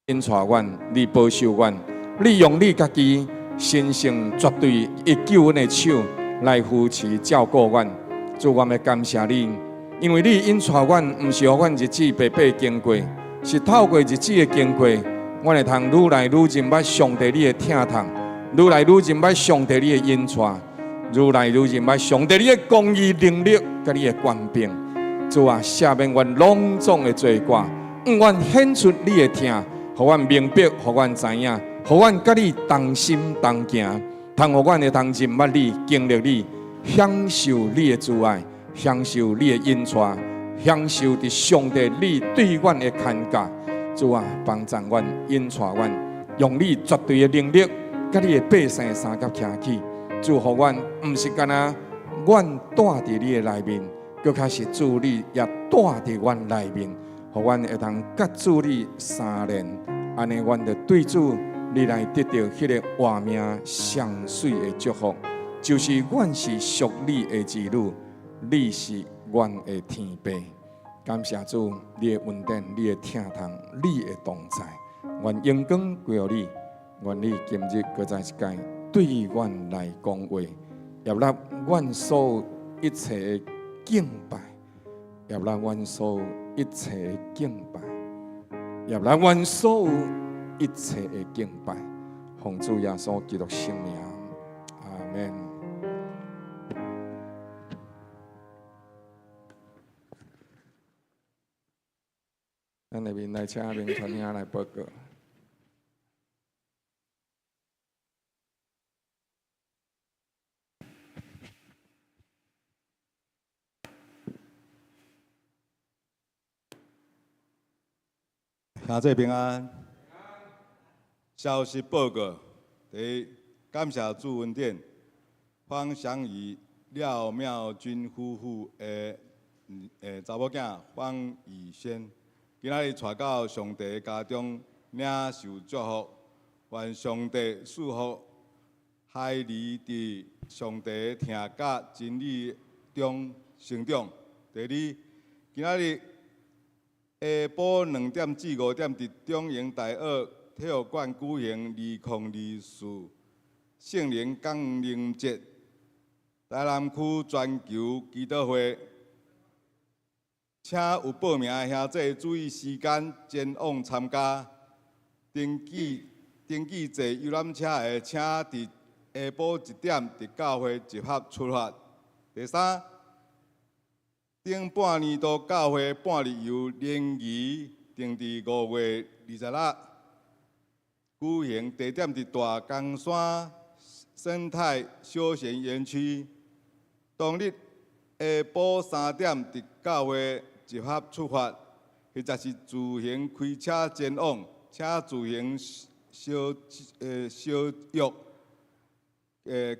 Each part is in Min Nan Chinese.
引帶阮，你保守阮，你用你家己神聖絕對的救恩的手來扶持照顧阮。主，阮欲感謝你，因為你引帶阮，毋是予阮日子白白經過，是透過日子的經過，阮會通愈來愈認捌上帝你的疼痛，愈來愈認捌上帝你的引帶，愈來愈認捌上帝你的公義能力佮你的權柄。主啊，赦免阮攏總的罪過，向阮顯出你的疼。予阮明白，予阮知影，予阮佮你同心同行，通予阮會通認捌你，經歷你，享受你的慈愛，享受你的引帶，享受佇上帝你對阮的看教。主啊，幫助阮，引帶阮，用你絕對的能力，佮你的百姓相佮徛起。主，予阮毋是干焦阮蹛佇你的內面，閣較是主你也蹛佇阮內面。予阮會通佮主你相連，按呢，阮就對主你來得著彼个活命上媠的祝福，就是阮是屬你的兒女，你是阮的天父。感謝主，你的恩典，你的疼痛，你的同在，願榮光歸予你。願你今日閣再一擺對阮來講話，接納阮所有一切的敬拜，接納阮所有一切的敬拜，接納阮所有一切的敬拜，奉主耶穌基督聖名，阿門。咱下面來請明傳兄來報告。兄弟平安。消息報告：第一，感謝主恩典，方祥儀、廖妙君夫婦的查某囝方以軒，今仔日𤆬到上帝的家中領受祝福，願上帝賜福孩兒佇上帝的疼佮真理中成長。第二，今仔日下晡2點至5點，佇中營大學體育館舉行2024聖靈降臨節台南區全球祈禱會，請有報名的兄弟注意時間前往參加。登記登記坐遊覽車的，請佇下晡1點佇教會集合出發。第三，頂半年度教會半日遊聯誼定佇5月26舉行，地點佇大岡山生態休閒園區。當日下晡3點佇教會集合出發，或者是自行開車前往，請自行相相約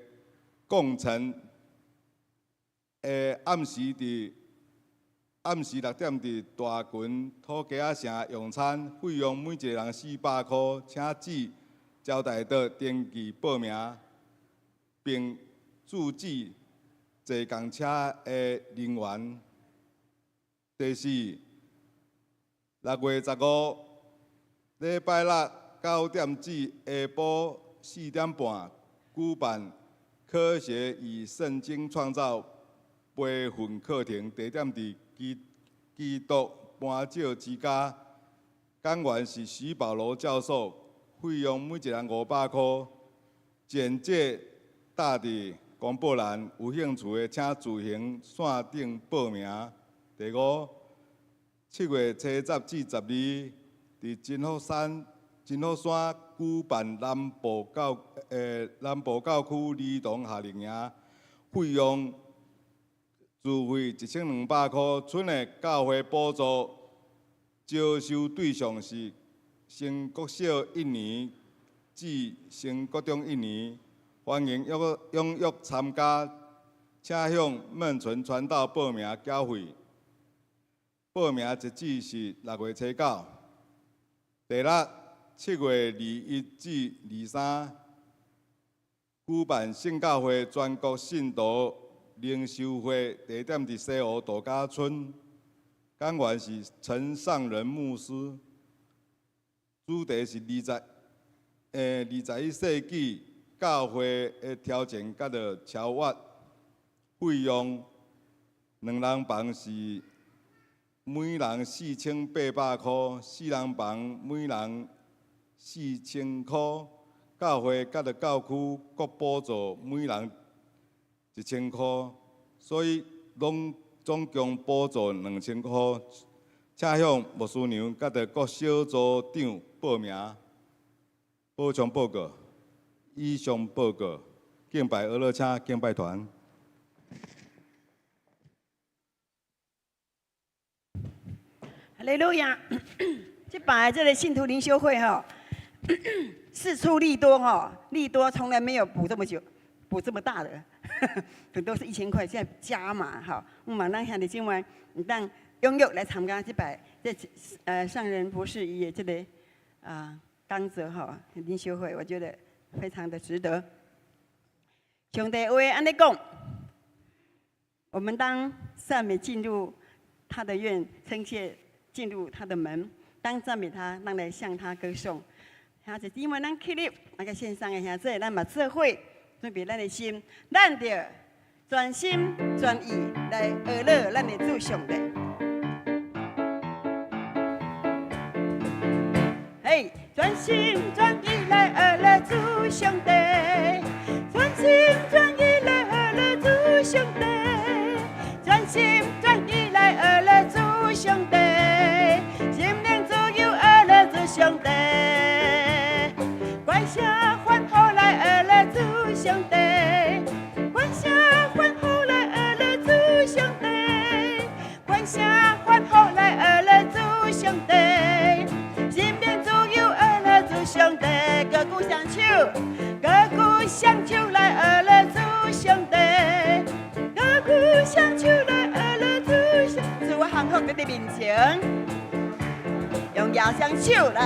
共乘。暗時佇暗時6點佇大群土雞仔城用餐，費用每一个人400箍，請至招待桌登記報名，並註記坐公車的人員。第四，6月15禮拜六9點至下晡4點半，舉辦科學與聖經創造培訓課程，地點佇基基督搬照之家，講員是徐保羅教授，費用每一人500箍。簡介貼佇公布欄，有興趣的請自行線頂報名。第五，7月初十至十二，佇真福山真福山舉辦南部教南部教區兒童夏令營，費用自費1200箍，春的教會補助招收對象是升國小一年至升國中一年，歡迎踴踴躍參加，請向孟純傳道報名繳費。報名截止是6月初九。第六，7月21至23，舉辦聖教會全國信徒靈修會，地點佇西湖度假村，講員是陳尚仁牧師。自主題是21世紀教會的挑戰佮著超越。費用兩人房是每人4800箍，四人房每人4000箍。教會佮著教區各補助每人1000箍，所以攏總共補助2000箍。請向牧師娘佮著各小組長報名。補充報告，以上報告，敬拜俄勒請敬拜團。哈利路亞！這擺這个信徒靈修會吼，事出利多吼，利多從來沒有補這麼久，補這麼大的，很多是1000塊，現在加碼哈。我嘛咱兄弟姊妹，會當踴躍來參加這擺這上人博士伊的這个啊講座吼靈修會，我覺得非常的值得。上帝話按呢講，我們當讚美進入他的院，稱謝進入他的門，當讚美他，當來向他歌頌。兄弟姊妹，咱起立，那个線上的兄弟，咱嘛做伙準備咱的心，咱著專心專意來學樂咱的主上帝。嘿，專心專意來學樂主上帝，專心專意來學樂主上帝，專心專意來學樂主上帝，心靈自由學樂主上帝，歡聲歡呼來學樂主上帝，歡聲歡呼來學樂主上帝，歡聲歡呼來學樂主上帝，心靈自由學樂主上帝，高舉雙手，高舉雙手來學樂主上帝，高舉雙手來學樂主上。主，我降服佇你面前，用舉雙手來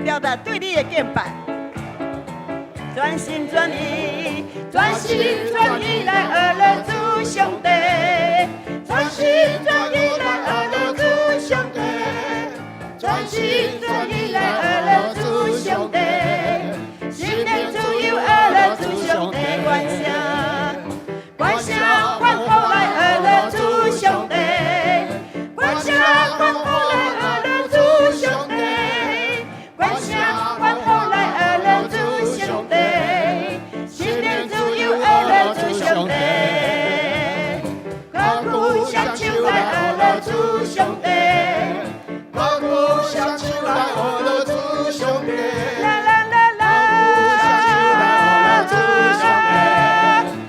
表達對你的敬拜。專心專意，專心專意來學樂主上帝，專心專意來學樂主上帝，專心專意來學樂主上帝，心靈自由學樂主上帝，歡聲歡聲歡呼來學樂主上帝，歡聲歡呼來學樂主上帝，歡聲歡呼來學樂主上帝，心靈自由學樂主上帝，高舉雙手來學樂主上帝，高舉雙手來學樂主上帝，啦啦啦啦，主上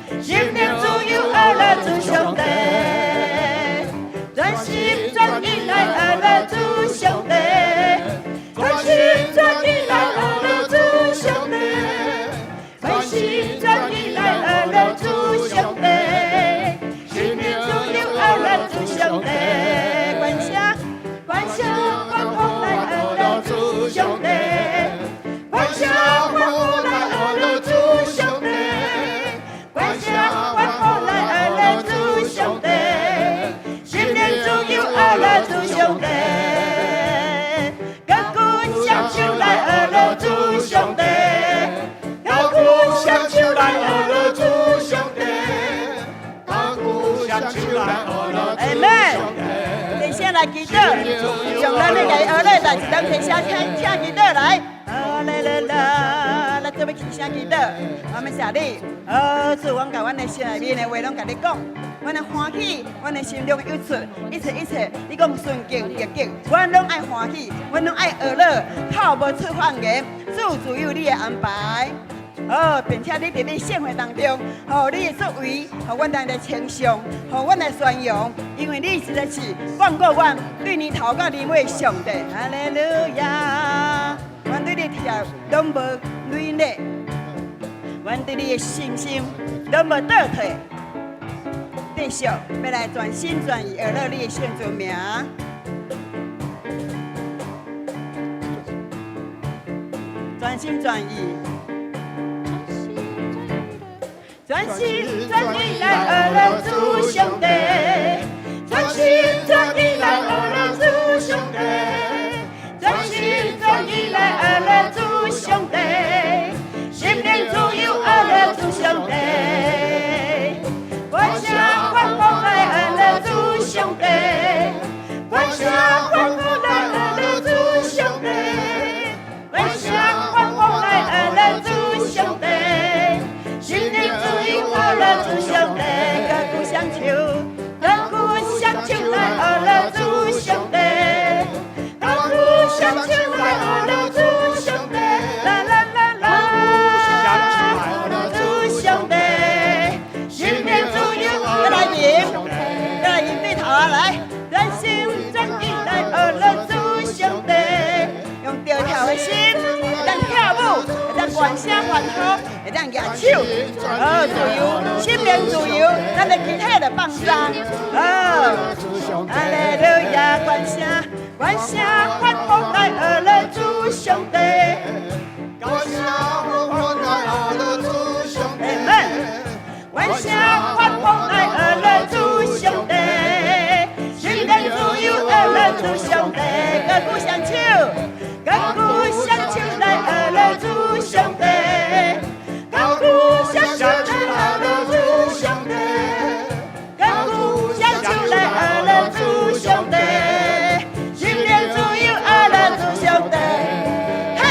帝，心靈自由學樂主上帝，專心專意來學樂主上帝，專心專意來學樂主上帝，專心專意來學樂主上帝，心靈自由學樂主上帝，歡聲歡聲歡呼來學樂主上帝，歡聲歡呼來學樂主上帝，歡聲歡呼來學樂主上帝，心靈自由學樂主上帝，高舉雙手來學樂主上帝，高舉雙手來學樂主上帝，高舉雙手來學樂主上帝。提聲來祈禱，上咱咧來學樂，但是咱提聲請請祈禱來。哦來來來，來做欲起聲祈禱，我們謝你。哦，主，阮共阮的心內面的話攏共你講，阮的歡喜，阮的心中有出，一切一切，你講順境逆境，阮攏愛歡喜，阮攏愛學樂，口無出謊言，主自有你的安排。哦，並且你佇你聖會當中，予你的作為，予阮來稱頌，予阮來宣揚，因為你實在是放過阮，對你頭到年尾的上帝，哈利路亞！阮對你疼攏無軟弱，阮對你的信心攏無倒退，繼續欲來全心全意學樂你的聖尊名。專心專意，專心專意來學樂主上帝，專心專意來學樂主上帝，專心專意來學樂上帝。來，用對頭啊，來，專心專意來學樂主上帝，用著跳的心，會當跳舞，會當懸聲歡呼，會當舉手，好自由，心靈自由，咱的肢體就放鬆，好，哈利路亞，懸聲，懸聲歡呼來學樂主上帝。懸聲歡呼來學樂主上帝。懸聲歡呼來學樂主上帝，心靈自由學樂主上帝，高舉雙手，高舉雙手來學樂主上帝，高舉雙手來學樂主上帝，高舉雙手來學樂主上帝，心靈自由學樂主上帝，嘿，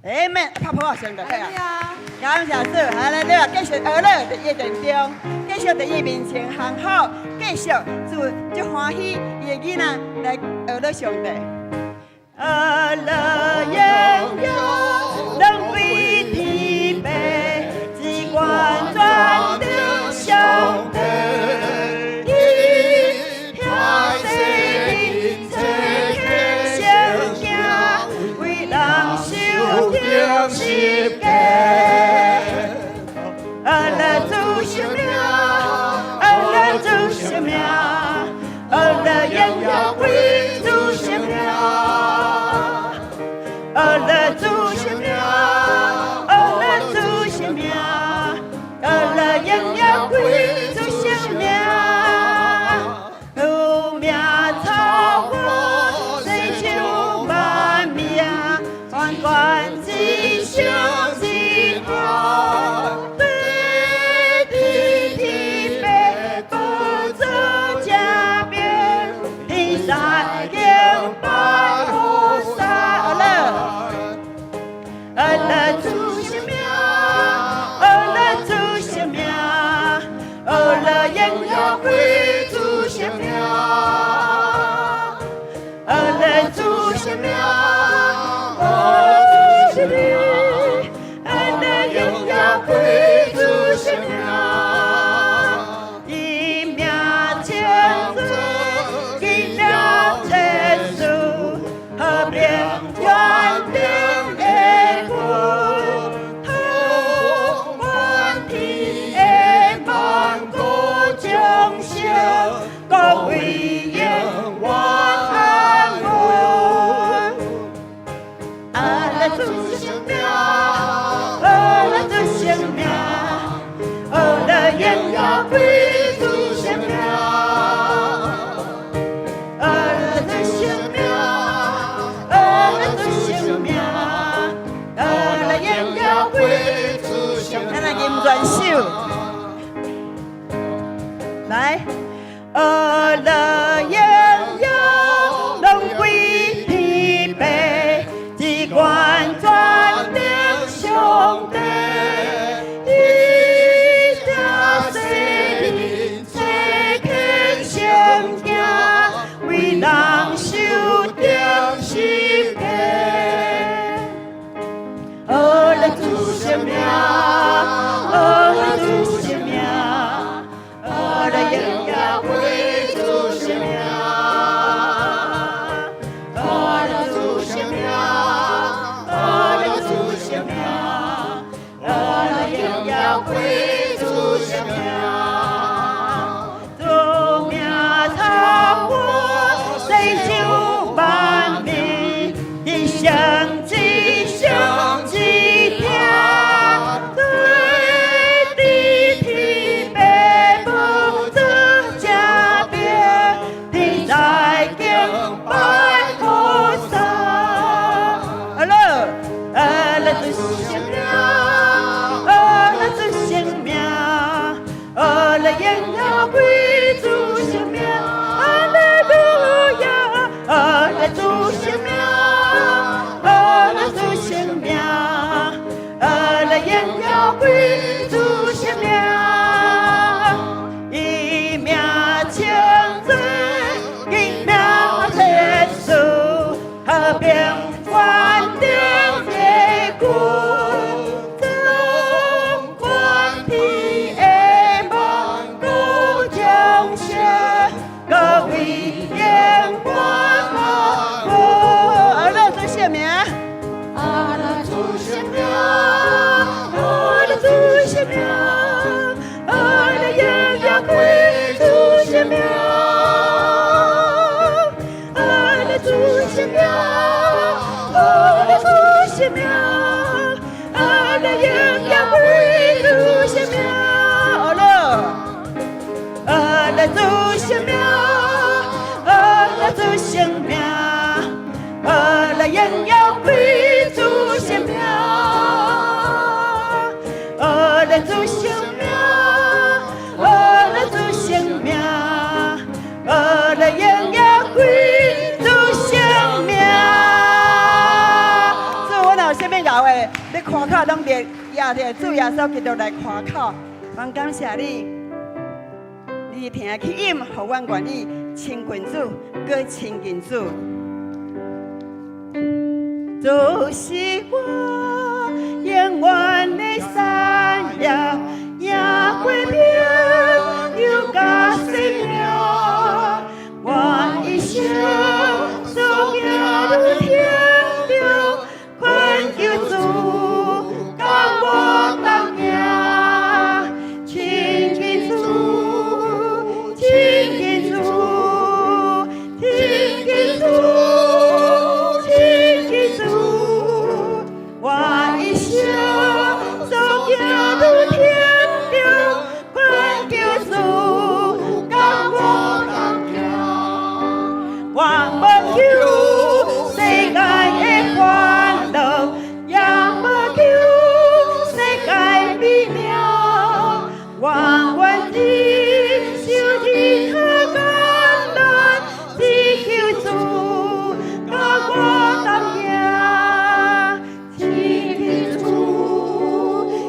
阿們，拍噗仔先就好啊。感謝主，哈利路亞，繼續學樂佇伊殿中，繼續佇伊面前降服，繼續做足歡喜伊的囡仔來學樂上帝。學樂榮耀攏歸天父，至高全能上帝，伊聽世天聖行，為人受釘十架。學樂主聖名，學樂主聖名，學樂榮耀歸主聖名，學樂主聖名，學樂主聖名，學樂榮耀歸主聖名，主名超過世上萬名，萬軍之上之下。對天父寶座正邊，天山敬拜菩薩。學樂主聖名，學樂主聖名，學樂榮耀歸主聖名，學樂主聖名，學樂主聖名，學樂榮耀歸主聖名，伊名稱尊，奇妙千事，和平全能的君，統管天的萬古眾生，國威永遠安穩。學樂主聖名，學樂主聖名，學樂榮耀歸主聖名，學樂主聖名，學樂主聖名，學樂榮耀歸主聖咱來吟全首，來，學樂榮耀攏歸天父，至高全能上帝，伊聽世天聖行，為人受釘十架。學樂主聖名，學樂主聖名，學樂榮耀歸主聖名，學樂主聖名，學樂主聖名，學樂榮耀歸主聖名，主名超過世上萬名，一聲一聲之聽，對天父寶座正邊，天在敬拜菩薩。學樂，學樂主聖名，學樂主聖名，學樂榮耀歸主聖名，哈利路亞，學樂主聖名，學樂主聖名，學樂榮耀歸主聖名，伊名稱尊，奇妙千事，和平全能的君，統管天的萬古眾歸主聖名，阿樂主聖名，阿樂主聖名，阿樂榮耀歸主聖名，阿樂，阿樂主聖名，阿樂主聖名，阿樂榮耀歸主聖名，阿樂主聖名，阿樂主聖名，阿樂榮耀歸主聖名。主，阮有啥物𠢕的，你誇口攏伫也伫主耶穌基督來誇口，阮感謝你，你聽去應，予阮願意親近主，閣親近主。主是我永遠的產業，贏過朋友佮性命，我一生所行路聽著，懇求主佮我同行，親近主，親近主，親近主，親近主，我一生所行路聽著，懇求主佮我同行，我無求世界的歡樂，也無求世界美妙，我願意受任何艱難，只求主佮我同行，親近主，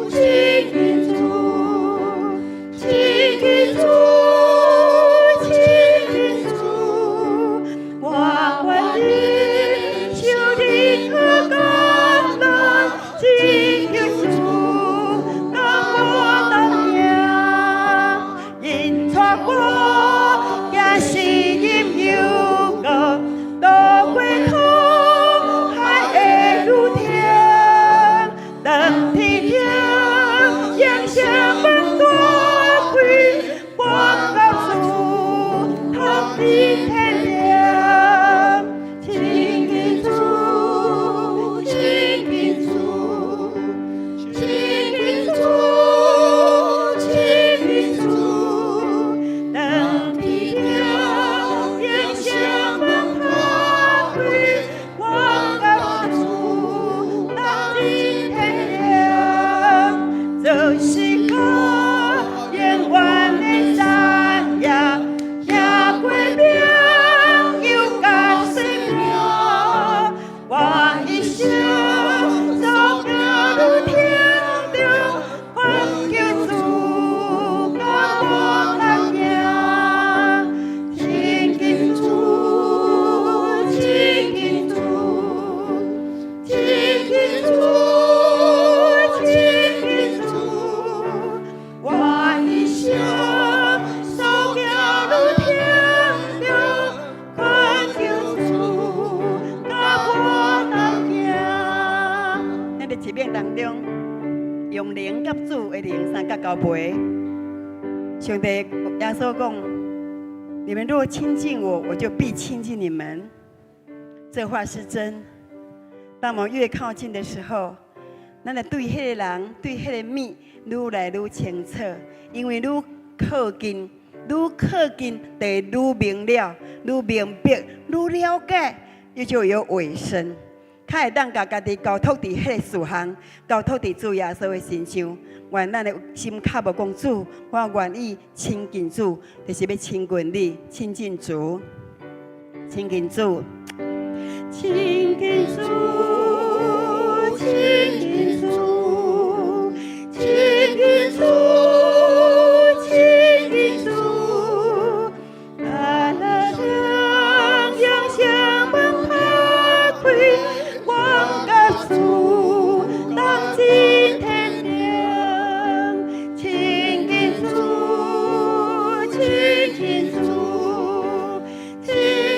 親近主，親近主，親近主，我願意受任何艱難，只求主佮我同行，𪜶帶我行死蔭幽谷，渡過苦海的路程，當天頂榮升門大開，我佮主同佇天庭，親近主，親近主，親近主，親近主，當天頂榮升門大開，我佮主同佇天庭，就是我永遠的產業，贏過朋友佮性命，我一生所行路聽著，懇求主佮我同行，親近主，親近主，親近主，親近主，我一生所行路聽著，懇求主佮我同行。咱佇生命當中，用靈佮主的靈相佮交陪。上帝耶穌講：你們若親近我，我就必親近你們。這話是真。當我們越靠近的時候，咱就對彼个人、對彼个物愈來愈清楚，因為愈靠近，愈靠近，就會愈明了、愈明白、愈了解，伊就有委身，較會當共家己交託佇彼個事項，交託佇主耶穌的身上。願咱的心較無講主，我願意親近主，就是欲親近你，親近主，親近主，親近主，親近主，親近主，親近主，阿樂榮升門拍開，我佮主同進天庭，親近主，親近主，親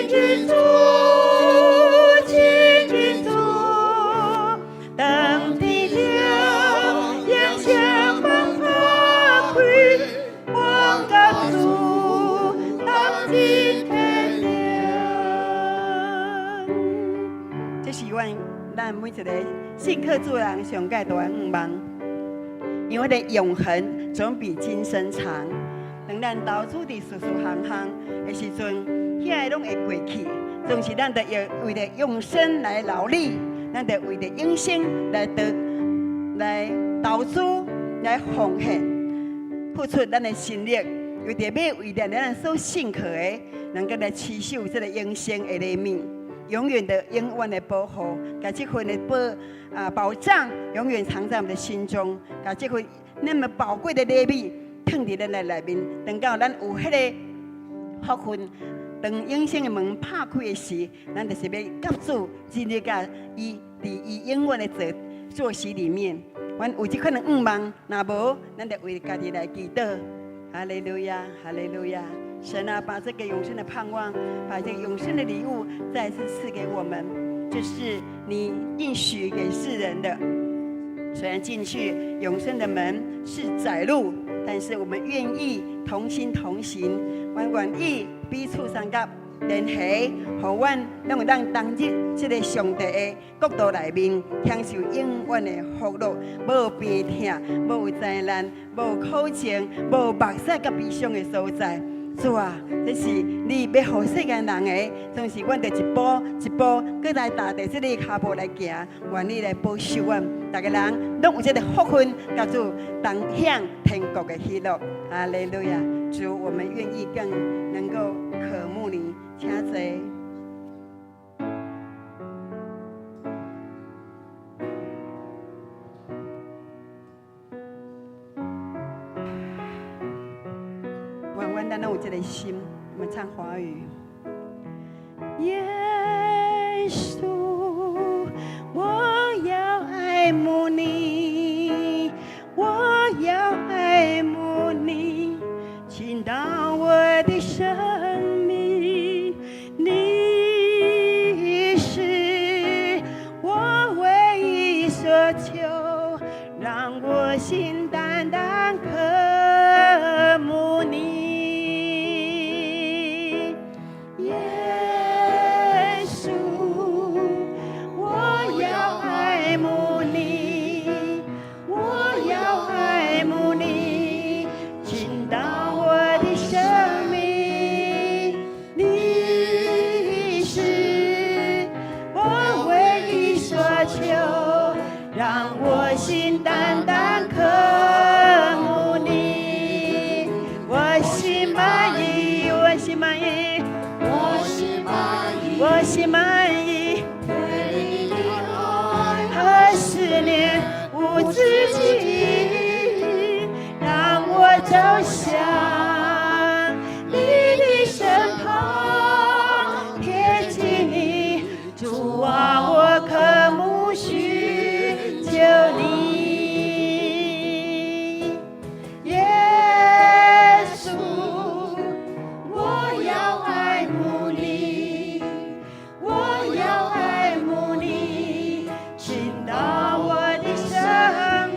近主，親近主。咱每一个信靠主的人上蓋大的願望，因為彼個永恆總比今生長。當咱投資佇事事項項的時陣，遐个攏會過去。總是咱著要為著永生來勞力，咱著為著永生來得來投資來奉獻，付出咱的心力，為著欲為著咱所信靠的，能夠來持守這个永生的禮物，永遠的永遠的保護，共這份的寶啊寶藏永遠藏在我們的心中，共這份那麼寶貴的禮物藏佇咱的內面，等到咱有彼个福分，當永生的門拍開的時，咱就是欲佮主進入到伊佇伊永遠的坐席裡面。阮有這款的願望，若無，咱就為家己來祈禱。哈利路亞，哈利路亞！神啊，把這個永生的盼望，把這個永生的禮物再次賜給我們，這是你應許給世人的。雖然進去永生的門是窄路，但是我們願意同心同行，阮願意彼此相佮聯繫，予阮攏會當當入這个上帝的國度內面，享受永遠的福樂，無病痛，無災難，無苦情，無目屎佮悲傷的所在。主啊，這是你欲予世間人的，總是阮著一步一步，閣來踏佇這个跤步來行，願你來保守阮，逐个人攏有這个福分，佮主同享天國的喜樂。哈利路亞！主，我們願意更能夠渴慕你，請坐。願阮咱攏有這个心，我們唱華語。耶穌，我要愛慕你，我要愛慕你，進到我的生命，你是我唯一所求，讓我心單單渴慕你。耶穌，我要愛慕你，我要愛慕你，進到我的生命，你是我唯一所求，讓我心單單渴慕你，我心滿意，我心滿意，我心滿意，我心滿意，對你的愛和思念無止境，讓我走向你的身旁，貼近你，主啊，我渴慕尋求你。耶穌，我要愛慕你，我要愛慕你，進到我的生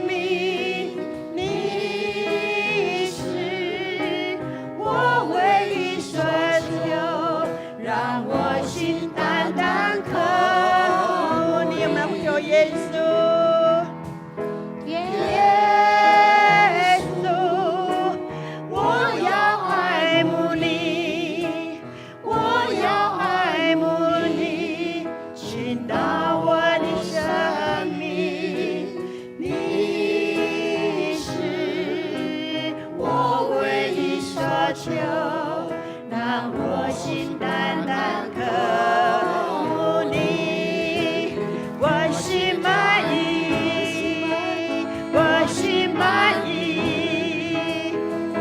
命，你是我唯一所求，讓我心單單渴慕你。我們來呼求耶穌。耶穌，我要愛慕你，我要愛慕你，進到我的生命，你是我唯一所求，讓我心單單渴慕你，我心滿意，我心滿意，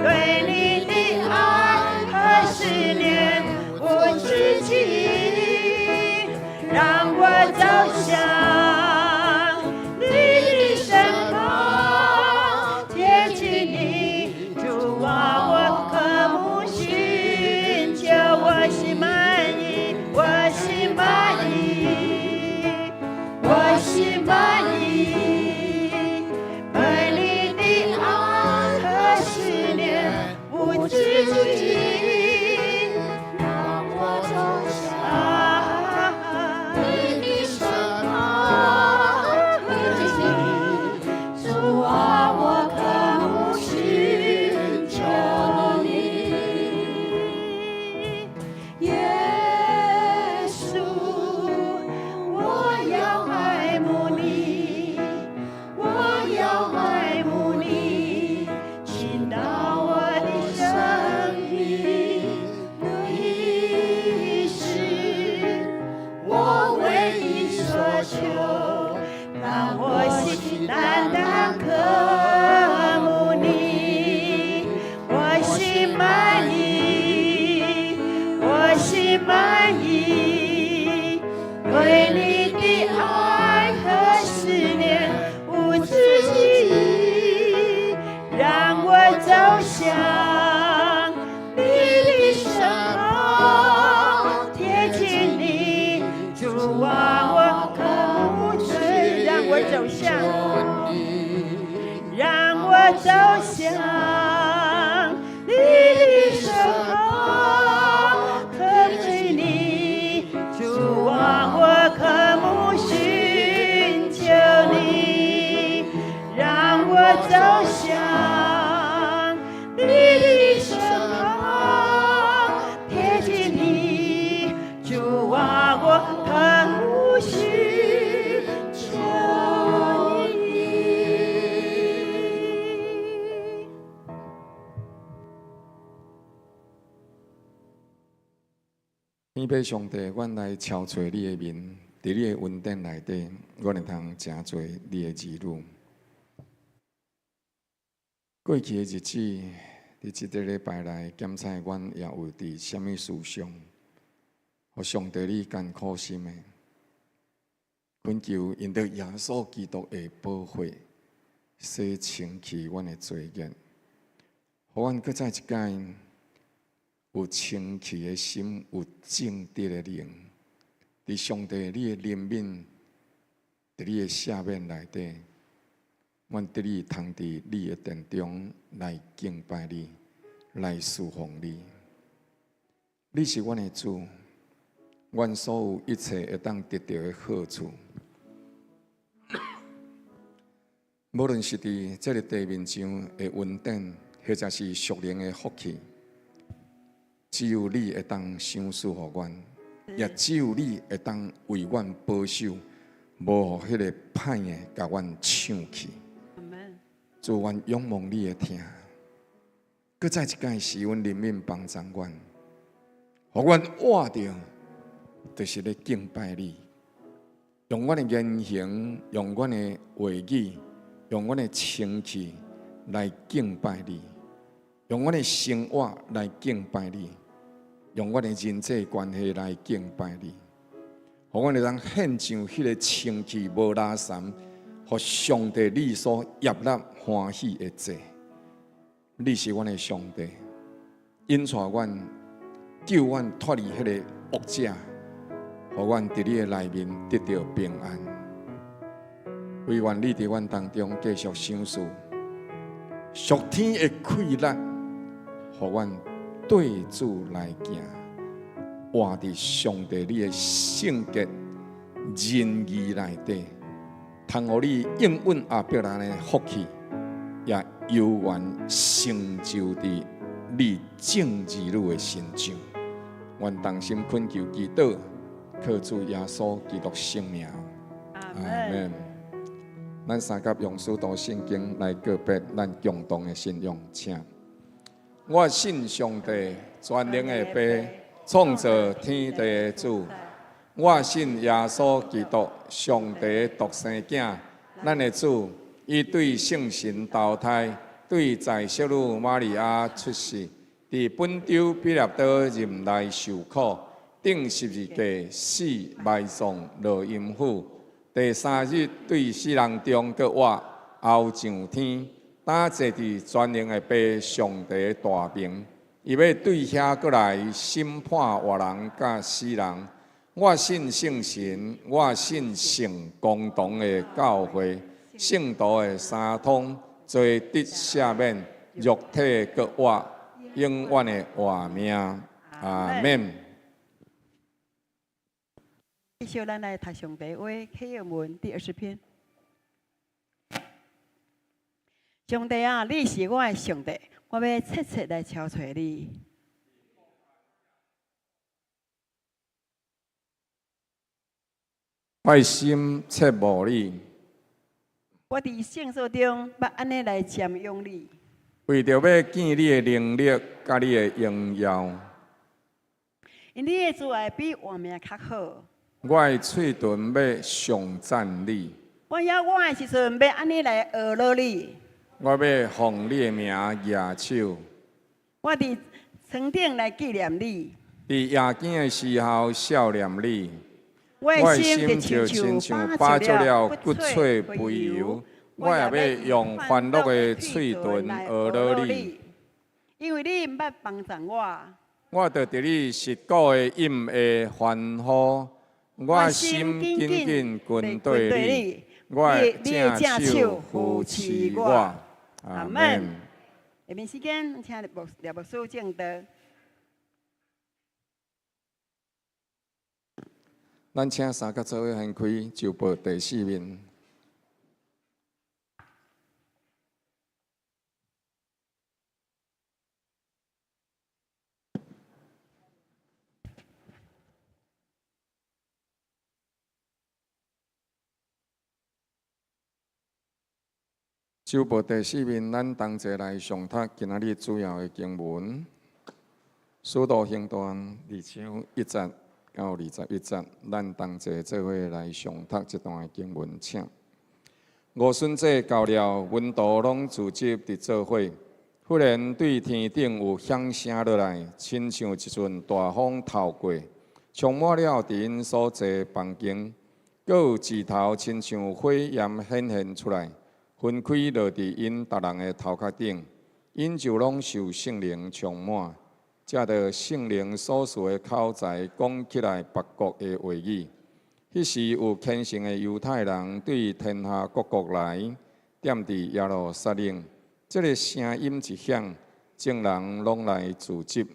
對你的愛和思念無止境，讓我走向你的身旁，貼近你，主啊，我渴慕尋求，我心滿意，我心滿意，我心滿意，對你的愛和思念無止境，讓我走向你的身旁，天父上帝，阮來朝揣你的面，佇你的恩典內底，阮會通成做你的兒女。過去的日子，佇這個禮拜內檢查，阮也有佇啥物事上，予上帝你艱苦心的，懇求因著耶穌基督的寶血，洗清去阮的罪孽，予阮閣再一擺有清氣的心，有正直的靈，佇上帝你的憐憫，佇你的赦免內底，阮得以通佇你的殿中來敬拜你，來侍奉你。你是阮的主，阮所有一切會當得著的好處，無論是佇這个地面上的恩典，或者是屬靈的福氣，只有你會當賞賜予阮，也只有你會當為阮保守，無予彼个歹的共阮搶去。主，阮仰望你的疼，閣再一擺施阮憐憫幫助阮，予阮活著，就是咧敬拜你，用阮的言行，用阮的話語，用阮的清氣來敬拜你，用阮的生活來敬拜你，用阮的人際關係來敬拜你，予阮會當獻上彼个清氣無垃圾，予上帝你所悅納歡喜的祭。你是阮的上帝，引帶阮，救阮脫離彼个惡者，予阮佇你的內面得著平安。惟願你佇阮當中繼續賞賜屬天的氣力，予阮對主來行，活佇上帝你的聖潔仁義內底，通予你應允亞伯蘭的福氣，也猶原成就佇你眾兒女的身上。阮同心懇求祈禱，靠主耶穌基督聖名，阿門。咱三甲用使徒信經來告別咱共同的信仰，請。我信上帝全能的父，創造天地的主。我信耶穌基督，上帝獨生囝，咱的主。伊對聖神投胎，對在聖女瑪利亞出世，佇本丟彼拉多任內受苦，釘十字架死埋葬落陰府。第三日對死人中閣活，後上天，擔坐佇全能的父上帝大明。伊欲對遐閣來審判活人佮死人。我信聖神，我信聖公同的教會，聖徒的三通，罪得赦免，肉體閣活，永遠的活命。阿門。繼續，咱來讀上帝話，啟耀文第20篇。上帝啊，你是我的上帝，我欲切切來朝揣你。我的心切慕你。我佇聖所中，欲按呢來瞻仰你。為著欲見你的能力，佮你的榮耀。因你的慈愛比活命較好。我的喙唇欲頌讚你。我猶活的時陣，欲按呢來呵咾你。我欲奉你的名舉手。我佇床頂來紀念你。佇夜間的時候數念你。我我的的心心就就親像親像飽足飽足了骨了骨髓髓肥油肥油，我也我也欲用欲用歡樂歡樂的喙的喙唇唇來呵呵咾你。咾你，因為你毋捌幫助我。我就佇你實古的蔭下歡呼，我我心心緊緊緊緊跟對跟對你，你，我的你的正正手手扶扶持我。持我。阿阿們們。下面時間，請廖牧師證道。咱請三甲做伙掀開週報第四面。週報第四面，咱同齊來誦讀今仔日主要的經文，《使徒行傳》2章1節到21節，咱同齊做伙來誦讀這段經文，請。五旬節到了，門徒攏聚集佇做伙。忽然對天頂有響聲落來，親像一陣大風透過，充滿了佇𪜶所坐房間。閣有舌頭親像火焰顯現出來，分開落佇𪜶逐人的頭殼頂，𪜶就攏受聖靈充滿，藉著聖靈所賜的口才講起來別國的話語。彼時有虔誠的猶太人對天下各國來，踮佇耶路撒冷。這个聲音一響，眾人攏來聚集，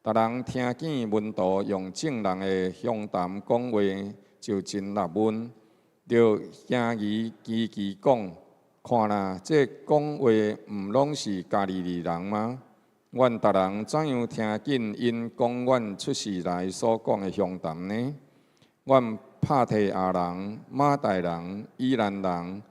逐人聽見門徒用眾人的鄉談講話，就真納悶，就驚疑奇奇講：看啦，這講話毋攏是加利利人嗎？阮逐人怎樣聽見𪜶講阮出世來所講的鄉談呢？阮帕提亞人、瑪代人、以蘭人，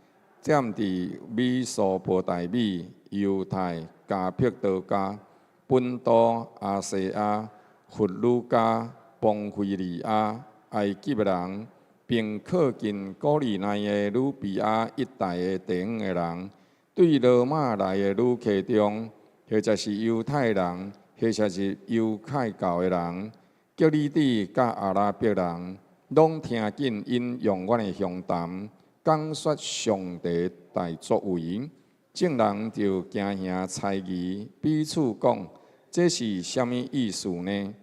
踮佇美索不達米、猶太、加帕多家、本都、亞細亞、弗呂家、磅非利亞、埃及人，並靠近古利奈的呂比亞一帶的地方的人，對羅馬來的旅客中，或者是猶太人，或者是猶太教的人，革哩底佮阿拉伯人，攏聽見𪜶用阮的鄉談講說上帝大作為，眾人就驚嚇猜疑，彼此講：這是啥物意思呢？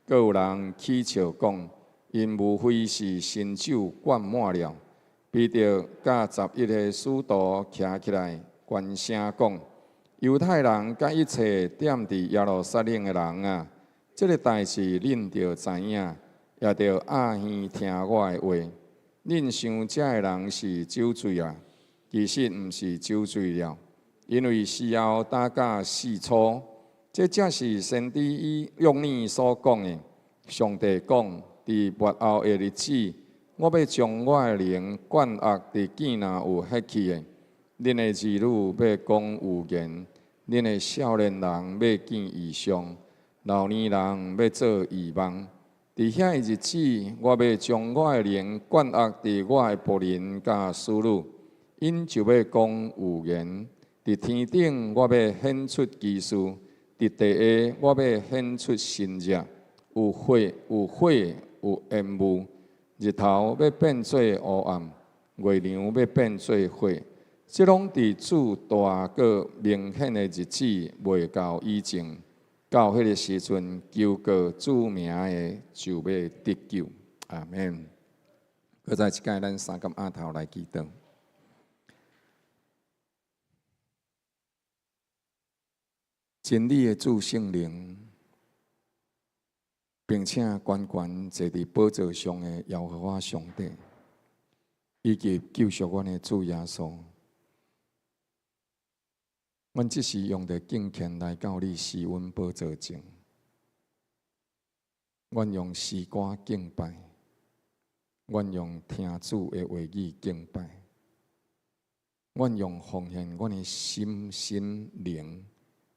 閣有人起笑講：𪜶無非是新酒灌滿了。彼得佮11個使徒徛起來，懸聲講：猶太人佮一切踮佇耶路撒冷的人啊，這个代誌恁著知影，也著掩耳聽我的話。恁想這个人是酒醉啊，其實毋是酒醉了，因為時候焦甲巳初。這才是先知約珥所講的。上帝講：佇末後的日子，我欲將我的靈灌壓佇見若有血氣的。恁的兒女欲講預言，恁的少年人欲見異象，老年人欲做異夢。佇遐个日子，我欲將我的靈灌壓佇我的僕人佮使女，𪜶就欲講預言。佇天頂，我欲顯出奇事；佇地下，我欲顯出神跡。有血，有火，有煙霧。日頭欲變做烏暗，月亮欲變做血。這攏佇主大閣明顯的日子未到以前。到彼个時陣，求告主名的就欲得救。阿們。閣再一擺，咱三匁阿頭來祈禱。真理的主聖靈，並且懸懸坐佇寶座上的耶和華上帝，以及救贖阮的主耶穌，阮這時用著敬虔來到你施恩寶座前，阮用詩歌敬拜，阮用聽主的話語敬拜，阮用奉獻阮的心身靈，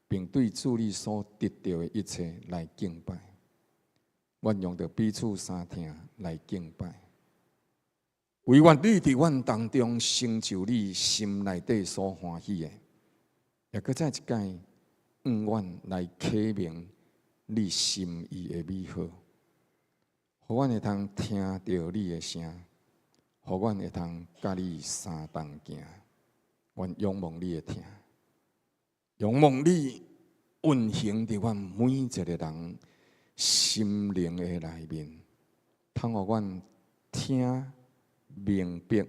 並對主你所得著的一切來敬拜。阮用著彼此相疼來敬拜。惟願你佇阮當中成就你心內底所歡喜的，也閣再一擺，向阮來啟明你心意的美好，予阮會通聽著你的聲，予阮會通佮你相同行。阮仰望你的疼，仰望你運行佇阮每一个人心靈的內面，通予阮聽明白，予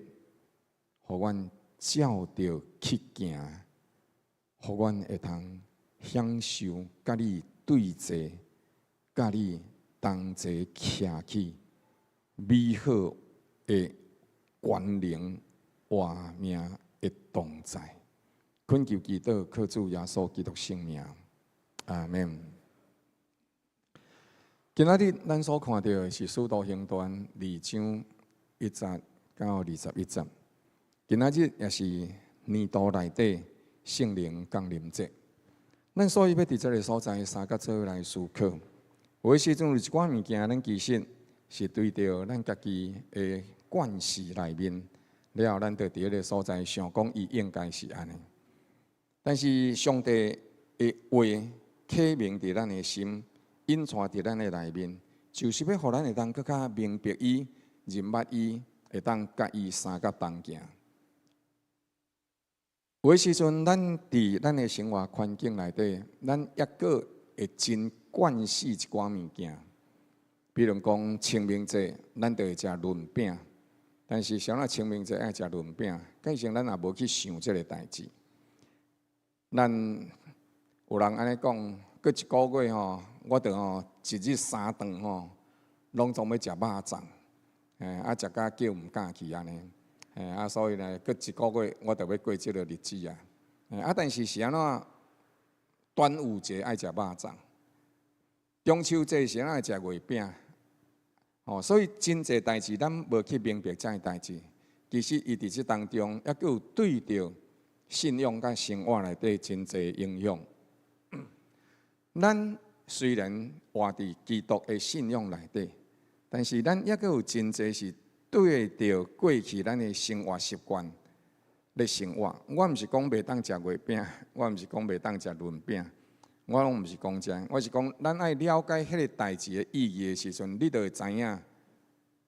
阮照著去行，予阮會通享受佮你對坐，佮你同齊徛起美好的權能活命的同在。懇求祈禱，靠主耶穌基督聖名，阿們。今仔日咱所看著的是《使徒行傳》2章1節到21節。今仔日也是年度內底聖靈降臨節。咱所以欲佇這个所在相佮做伙來思考。有的時陣有一寡物件，咱其實是對著咱家己的慣勢內面，了後咱就佇彼个所在想講，伊應該是按呢。但是上帝的話啟明佇咱的心，引帶佇咱的內面，就是欲予咱會當閣較明白伊、認捌伊，會當佮伊相佮同行。有的時陣，咱佇咱的生活環境內底，咱抑閣會真慣勢一寡物件。比如講清明節，咱就會食潤餅。但是啥物清明節愛食潤餅？計算咱也無去想這个代誌。咱有人按呢講，過一个月吼，我就吼一日三頓吼，攏總欲食肉粽，啊食甲叫毋敢去按呢，啊所以呢，過一个月我就欲過這个日子啊。啊，但是是按怎？端午節愛食肉粽，中秋節是按怎愛食月餅？哦，所以真濟代誌咱無去明白這个代誌，其實伊佇這當中，抑閣有對著信仰佮生活內底真濟影響。咱雖然活佇基督的信仰內底，但是咱抑閣有真濟是對著過去咱的生活習慣咧生活。我毋是講袂當食月餅，我毋是講袂當食潤餅，我攏毋是講這，我是講咱愛了解彼个代誌的意義的時陣，你就會知影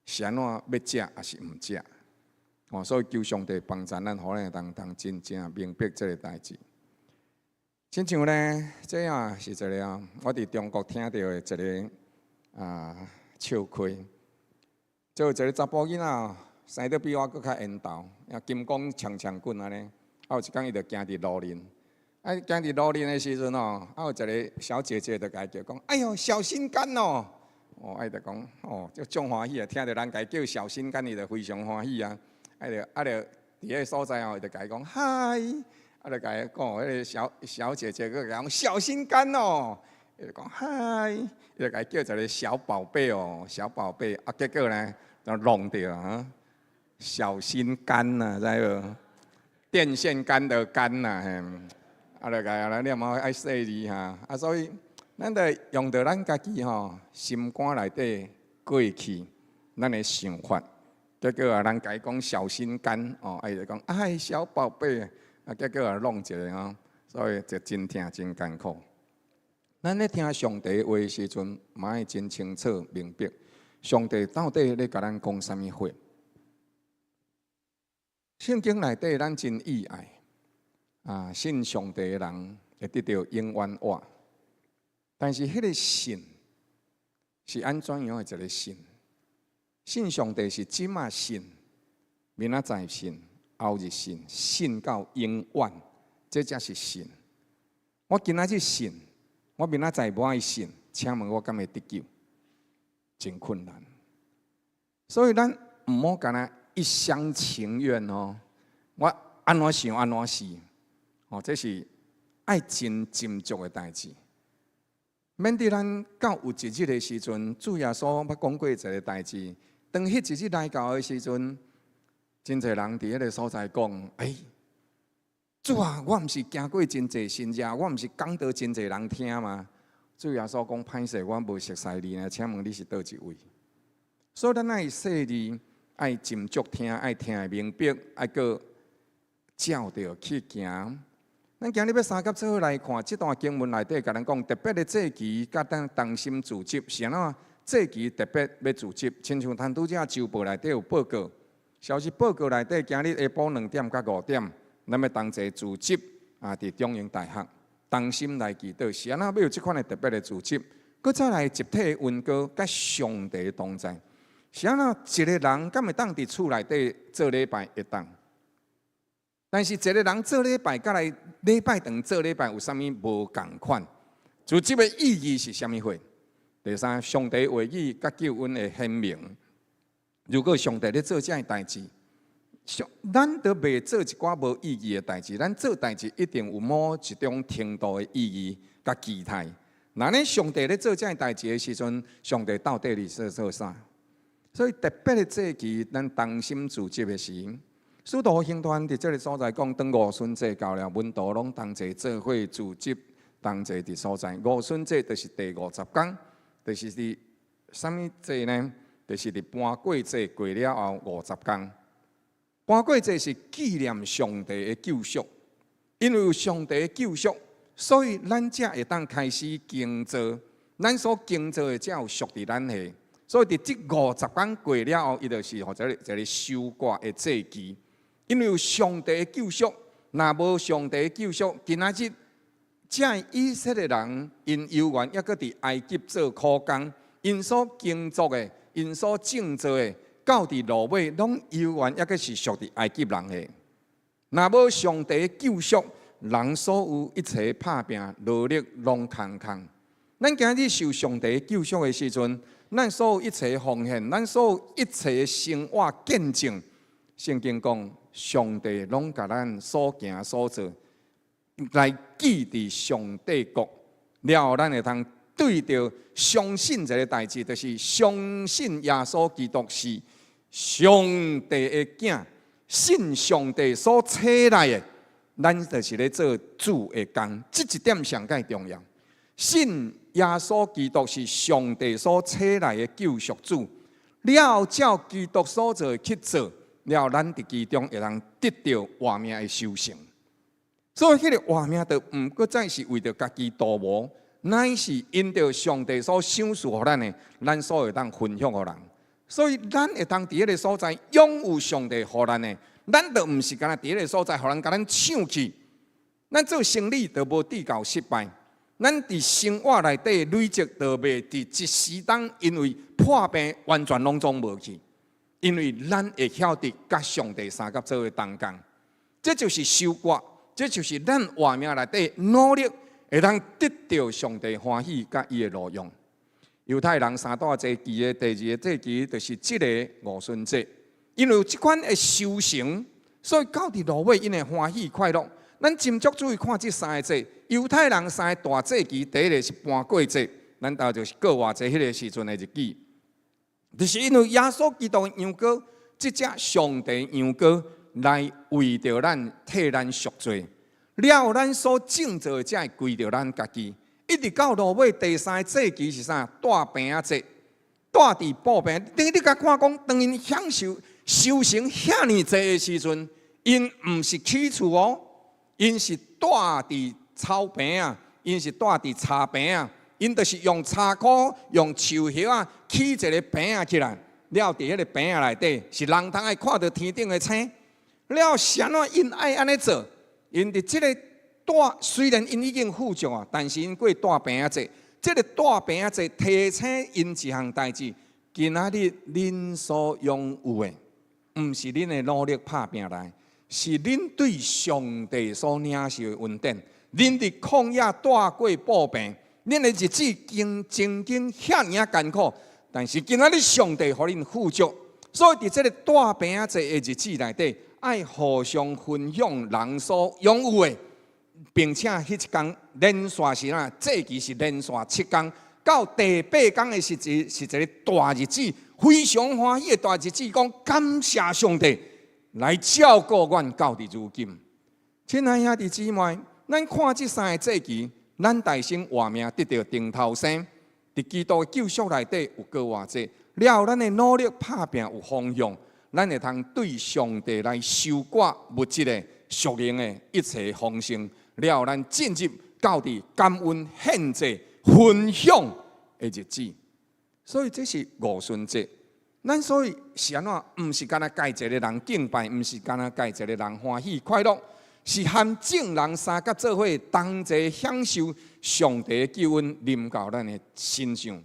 是按怎欲食抑是毋食。哦，所以求上帝幫助咱，予咱會當當真正明白這个代誌。親像呢，這啊是一个啊，我佇中國聽著的一个啊笑話。就有一个查埔囡仔，生得比我閣較緣投，啊金剛長長棍按呢。啊有一工伊就行佇路面，啊行佇路面的時陣哦，啊有一个小姐姐就共伊叫講：哎喲，小心肝哦！哦，啊伊就講，哦，就足歡喜啊，聽著人共伊叫小心肝，伊就非常歡喜啊。啊就佇彼个所在哦，伊就共伊講嗨。啊，就共伊講，彼个小小姐姐閣共伊講小心肝哦，伊就講嗨，伊就共伊叫一个小寶貝哦，小寶貝，啊結果呢就弄著啊，小心肝呐，知無？電線桿的桿呐，嘿，啊就共伊，你嘛愛細膩哈，啊所以咱就用著咱家己吼心肝內底過去咱的想法，結果啊，人共伊講小心肝哦，啊伊就講哎小寶貝。啊，結果也弄一个吼，所以就真疼真艱苦。咱咧聽上帝話的時陣，嘛愛真清楚明白，上帝到底咧共咱講啥物話。聖經內底咱真意愛啊，信上帝的人會得著永遠活。但是彼个信是按怎樣的一个信？信上帝是這馬信，明仔載信。後日信，信到永遠，這才是信。我今仔日信，我明仔載無愛信，請問我敢會得救？真困難。所以咱毋好干焦一廂情願哦。我按怎想按怎是，哦，這是愛真斟酌的代誌。免得咱到有一日的時陣，主耶穌捌講過一个代誌，當彼一日來到的時陣，真濟人佇彼个所在講：欸，主啊，我毋是行過真濟神跡，我毋是講道真濟人聽嗎？主耶穌講歹勢，我無熟似你呢，請問你是佗一位？所以咱愛細膩，愛斟酌聽，愛聽會明白，愛閣照著去行。咱今日欲相佮做伙來看這段經文內底，共咱講特別的節期，佮咱同心組織是按怎？節期特別欲組織，親像咱拄才週報內底有報告。消息報告內底，今日下晡2點到5點，咱欲同齊組織啊，佇中英大學同心來祈禱，是按怎欲有這款的特別的組織？閣再來集體恩膏，佮上帝同在，是按怎一个人敢會當佇厝內底做禮拜會當？但是一个人做禮拜，佮來禮拜堂做禮拜有啥物無仝款？組織的意義是啥物貨？第三，上帝話語佮救恩的顯明。如果上帝咧做這个代誌，咱都袂做一寡無意義的代誌。咱做代誌一定有某一種程度的意義佮期待。若呢，上帝咧做這个代誌的時陣，上帝到底咧做啥？所以特別的節期，咱同心組織的時，使徒行傳佇這个所在講，當五旬節到了，門徒攏同齊做伙聚集，同齊佇所在。五旬節就是第50工，就是佇啥物節呢？就是佇盤過節過了後50工。盤過節是紀念上帝的救贖，因為有上帝的救贖，所以咱才會當開始耕作，咱所耕作的才有屬佇咱的。所以佇這五十工過了後，伊就是予一個收割的節期。因為有上帝的救贖，若無上帝的救贖，今仔日這以色列人𪜶猶原猶閣佇埃及做苦工，𪜶所耕作的，𪜶所種植的，到佇落尾攏猶原猶閣是屬佇埃及人的。若無上帝救贖，人所有一切拍拚勞力攏空空。咱今日受上帝救贖的時陣，咱所有一切奉獻，咱所有一切生活見證，聖經講，上帝攏共咱所行所做來記佇上帝國，了後咱會通對著相信一个代誌，就是相信耶穌基督是上帝的囝，信上帝所差來的，咱就是咧做主的工，這一點上蓋重要。信耶穌基督是上帝所差來的救贖主，了照基督所做的去做，了咱佇其中會通得著活命的收成。所以，彼个活命就毋閣再是為著家己圖謀，乃是因著上帝所賞賜予咱的，咱所會當分享予人。所以，咱會當佇彼个所在擁有上帝予咱的，咱就毋是干焦佇彼个所在，予人共咱搶去。咱做生理就無至到失敗。咱佇生活內底累積，就袂佇一時當因為破病完全攏總無去。因為咱會曉得佮上帝相佮做伙同工，這就是收割，這就是咱活命內底努力，會當得著上帝歡喜佮伊的榮耀。猶太人三大節期的第二个節期，就是這个五旬節。因為有這款的收成，所以到佇落尾，𪜶會歡喜快樂。咱斟酌注意看這三个節，猶太人三个大節期，第一个是盤過節，咱兜就是過活節彼个時陣的日子，就是因為耶穌基督的羊羔，這隻上帝羊羔來為著咱替咱贖罪，了後咱所種植的才會歸著咱家己。一直到落尾第三个節期是啥？帶棚仔節，帶佇布棚。等於你共看講，當𪜶享受收成遐爾濟的時陣，𪜶毋是起厝哦。𪜶是蹛佇草棚仔，𪜶是蹛佇柴棚仔，𪜶就是用柴箍、用樹葉仔起一个棚仔起來，了佇彼个棚仔內底是人通會看著天頂的星。了是按怎𪜶愛按呢做？𪜶佇這个蹛，雖然𪜶已經富足啊，但是𪜶過帶棚仔節，這个帶棚仔節提醒𪜶一項代誌：今仔日恁所擁有的，毋是恁的努力拍拚來。是恁對上帝所領受的恩典，恁佇曠野蹛過布棚，恁的日子經曾經遐爾仔艱苦，但是今仔日上帝予恁富足，所以佇這个帶棚仔節的日子內底，愛互相分享人所擁有的，並且彼一工連續是啥？節期是連續7工，到第八工的時陣是一个大日子，非常歡喜的大日子，講感謝上帝來照顧阮到佇如今。親愛兄弟姊妹，咱看這三个節期，咱大先活命得著重頭生，佇基督的救贖內底有過活節，了後咱的努力拍拚有方向，咱會通對上帝來收割物質的、屬靈的一切豐盛，了後咱進入到佇感恩獻祭分享的日子。所以這是五旬節。咱所以是按怎？毋是干焦家一个人敬拜，毋是干焦家一个人歡喜快樂，是和眾人相佮做伙同齊享受上帝的救恩臨到咱的身上。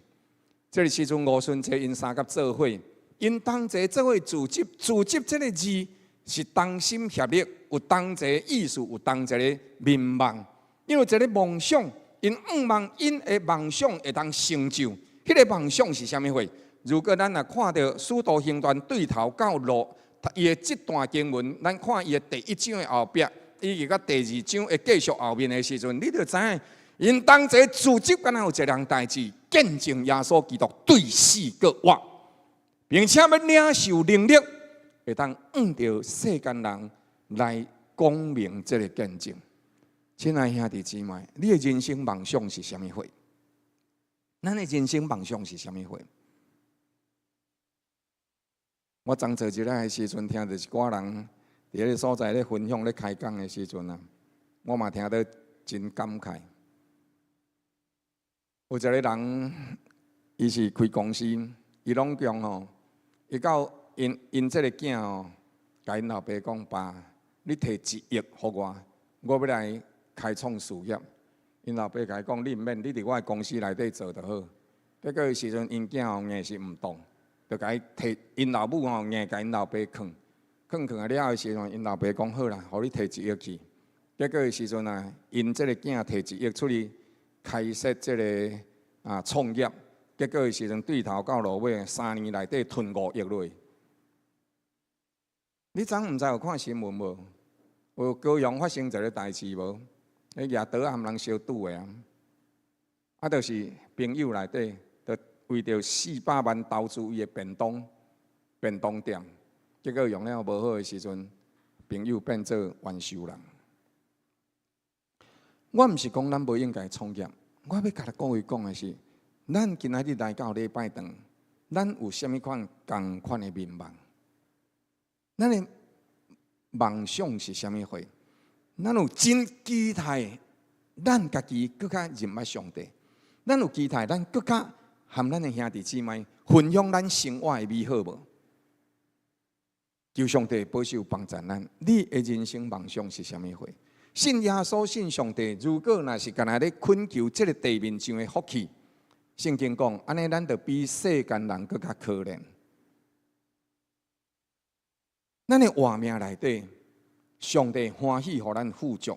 這个時陣五旬節𪜶相佮做伙，𪜶同齊做伙組織，組織這个字是同心協力，有同一个意思，有同一个眠夢。因為一个夢想，𪜶向望𪜶的夢想會當成就。彼个夢想是啥物貨？如果咱若看著使徒行傳對頭到落，伊的這段經文，咱看伊的第一章的後壁，以及佮第二章的繼續後面的時陣，你就知影，𪜶同齊組織，敢若有一項代誌，見證耶穌基督對死閣活，並且欲領受能力，會當向著世間人來講明這个見證。親愛兄弟姊妹，你的人生夢想是啥物貨？咱的人生夢想是啥物貨？我昨做一个時陣，聽著一寡人佇彼个所在咧分享咧開講的時陣啊，我嘛聽得真感慨。有一個人，伊是開公司，伊攏講吼，伊到𪜶𪜶這个囝吼，共𪜶老爸講，爸，你提一億予我，我欲來開創事業。𪜶老爸共伊講，你毋免，你佇我的公司內底做就好。結果彼時陣，𪜶囝吼硬是毋動，就共伊提，𪜶老母吼硬共𪜶老爸勸，勸勸啊了的時陣，𪜶老爸講好啦，予你提一億去。結果彼時陣啊，𪜶這个囝提一億出去開設這个創業，結果彼時陣對頭到落尾3年內底吞5億落去。你昨毋知有看新聞無？有高雄發生一个代誌無？彼舉刀仔含人相拄的啊！啊，就是朋友內底，就為著400萬投資伊的便當店，結果用了無好的時陣，朋友變做冤仇人。我毋是講咱無應該創業，我欲共各位講的是，咱今仔日來到禮拜堂，咱有啥物款仝款的面貌？咱的夢想是啥物貨？咱有真期待，咱家己閣較認捌上帝。咱有期待，咱閣較和咱的兄弟姊妹分享咱生活的美好無？求上帝保守幫助咱。你的人生夢想是啥物貨？信耶穌、信上帝，如果若是干焦咧懇求這个地面上的福氣，聖經講，按呢咱就比世間人閣較可憐。咱的活命內底，上帝歡喜予咱富足，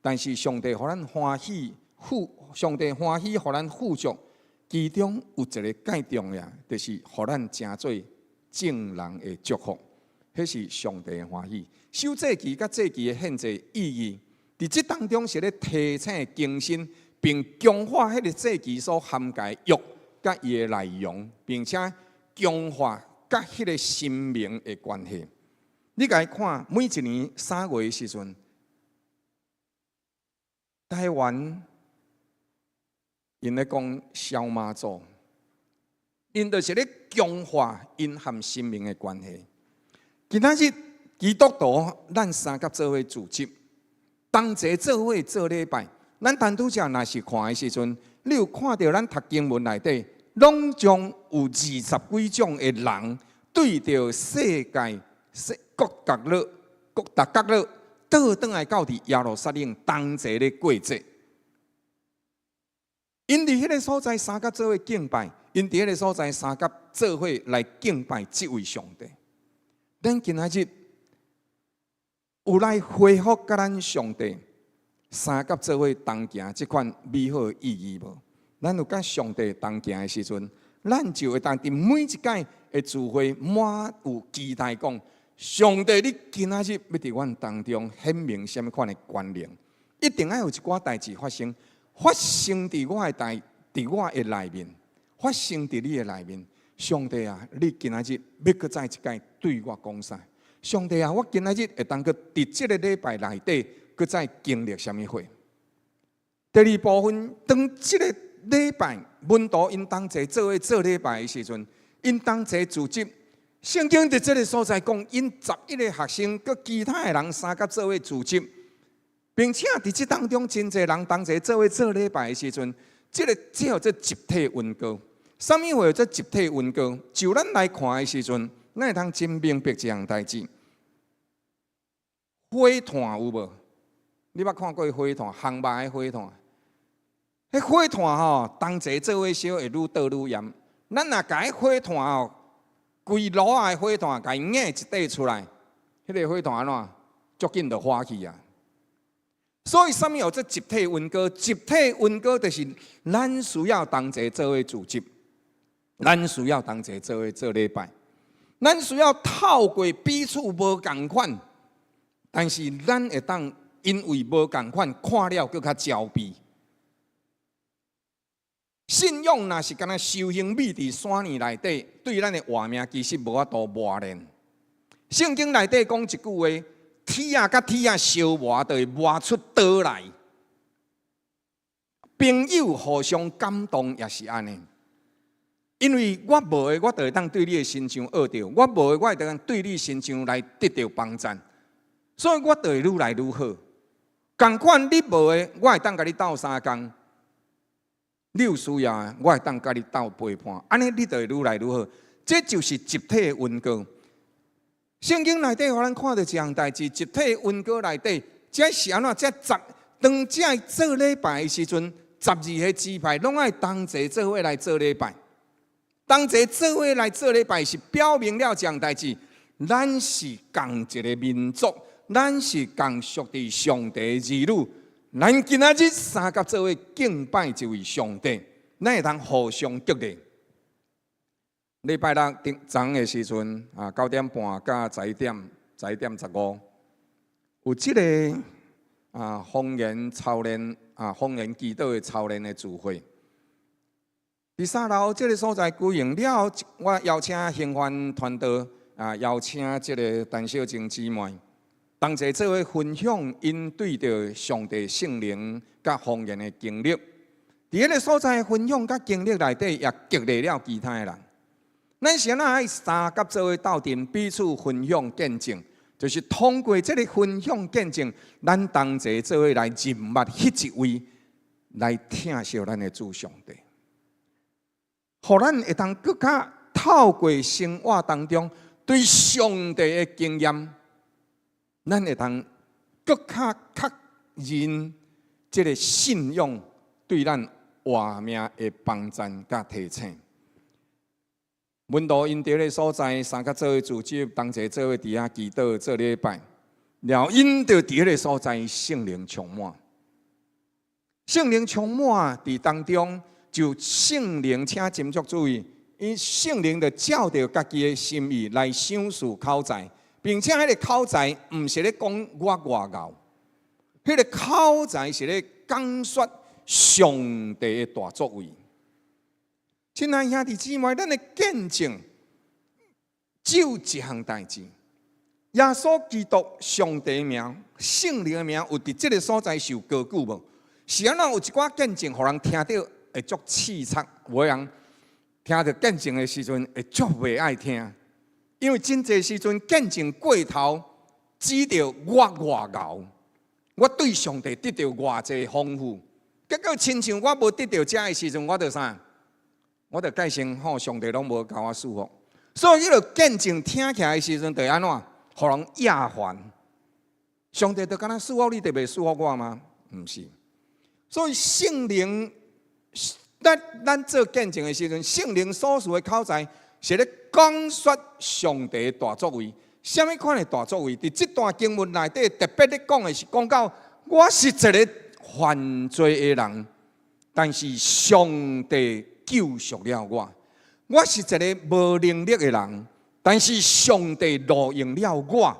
但是上帝予咱歡喜富，上帝歡喜予咱富足，其中有一个蓋重要，就是予咱成做眾人的祝福，彼是上帝的歡喜。守節期佮節期的獻祭意義，佇這當中是咧提醒更新，並強化彼个節期所涵蓋約佮伊的內容，並且強化佮彼个神明的關係。你共伊看，每一年3月的時陣，台灣𪜶咧講燒媽祖，𪜶就是咧強化𪜶和神明的關係。今仔日基督徒，咱相佮做伙聚集，同齊做伙做禮拜。咱單拄才若是看的時陣，你有看著咱讀經文內底，攏總有二十幾種的人對著世界各角落、各逐角落，倒轉來到佇耶路撒冷同齊咧過節。𪜶佇彼个所在相佮做伙敬拜，𪜶佇彼個所在相佮做伙來敬拜這位上帝。咱今仔日有來恢復佮咱上帝相佮做伙同行這款美好的意義無？咱有佮上帝同行的時陣，咱就會當佇每一擺的聚會滿有期待，講上帝，你今仔日欲佇阮當中顯明啥物款的權能？一定愛有一寡代誌發生，發生佇我的代，佇我的內面，發生佇你的內面。上帝啊，你今仔日欲閣再一擺對我講啥？上帝啊，我今仔日會當閣佇這个禮拜內底，閣再經歷啥物貨？第二部分，當這个禮拜門徒𪜶同齊做伙做禮拜的時陣，𪜶同齊聚集。聖經佇這个所在講，𪜶11個學生佮其他的人相佮做伙聚集，並且佇這當中真濟人同齊做伙做禮拜的時陣，這个叫做集體恩膏。啥物貨叫做集體恩膏？就咱來看的時陣，咱會通真明白一項代誌。火炭有無？你捌看過火炭，烘肉的火炭？彼火炭吼，同齊做伙燒會愈倒愈炎。咱若共彼火炭吼，規爐仔的火炭，共伊挵一塊出來，彼个火炭按怎？足緊就火去啊！所以，啥物叫做集體恩膏？集體恩膏就是咱需要同齊做伙聚集，咱需要同齊做伙做禮拜，咱需要透過彼此無仝款，但是咱會當因為無仝款看了閣較焦慮。信仰若是干焦修行秘佇山林內底，對咱的活命其實無法度磨練。聖經內底講一句話：鐵仔佮鐵仔相磨，就會磨出刀來。朋友互相感動也是按呢。因為我無的，我就會當對你的身上學著；我無的，我會當對你身上來得著幫贊，所以我就會愈來愈好。仝款你無的，我會當共你鬥相共；你有需要的，我會當共你鬥陪伴。按呢，你就會愈來愈好。這就是集體的恩膏。聖經內底，予咱看著一項代誌，集體恩膏內底，這是按怎？這十當這做禮拜的時陣，12個支派攏愛同齊做伙來做禮拜。同齊做伙來做禮拜，是表明了一項代誌，咱是仝一个民族，咱是仝屬佇上帝的兒女。咱今仔日相佮做伙敬拜這位上帝，咱會通互相激勵。禮拜六早的時陣啊，9點半到十一點，11點15，有這个啊方言操練啊方言祈禱的操練的聚會。佇三樓這个所在舉行了，我邀請興帆傳道啊，邀請這个陳小靜姊妹，同齊做伙分享𪜶對著上帝聖靈佮方言的經歷。佇彼个所在分享佮經歷內底，也激勵了其他的人。咱是按怎愛相佮做伙鬥陣，彼此分享見證，就是通過這个分享見證，咱同齊做伙來認捌彼一位，來疼惜咱的主上帝，予咱會當閣較透過生活當中對上帝的經驗，咱會當閣較確認這个信仰對咱活命的幫贊佮提醒。門徒𪜶佇彼个所在，相佮做伙聚集，同齊做伙佇遐祈禱做禮拜，然後𪜶就佇彼个所在聖靈充滿，聖靈充滿佇當中，就聖靈，請斟酌注意，𪜶聖靈就照著家己的心意來賞賜口才，並且彼个口才毋是咧講我偌𠢕，彼个口才是咧講說上帝的大作為。親愛兄弟姊妹，咱的見證只有一項代誌，耶穌基督上帝名、聖靈的名，有佇這个所在受高舉無？是按怎有一寡見證，予人聽著會足刺目，有的人聽著見證的時陣會足袂愛聽，因為真濟時陣見證過頭，指著我偌𠢕，我對上帝得著偌濟豐富，結果親像我無得著這的時陣，我就啥？我就改成吼，上帝攏無共我祝福，所以彼个見證聽起來的時陣，就按怎，予人厭煩。上帝就敢若祝福你，就袂祝福我嗎？毋是。所以聖靈，咱做見證的時陣，聖靈所賜的口才是咧講說上帝的大作為。啥物款的大作為？佇這段經文內底特別咧講的是講到我是一个犯罪的人，但是上帝救贖了我，我是一个無能力的人，但是上帝錄用了我，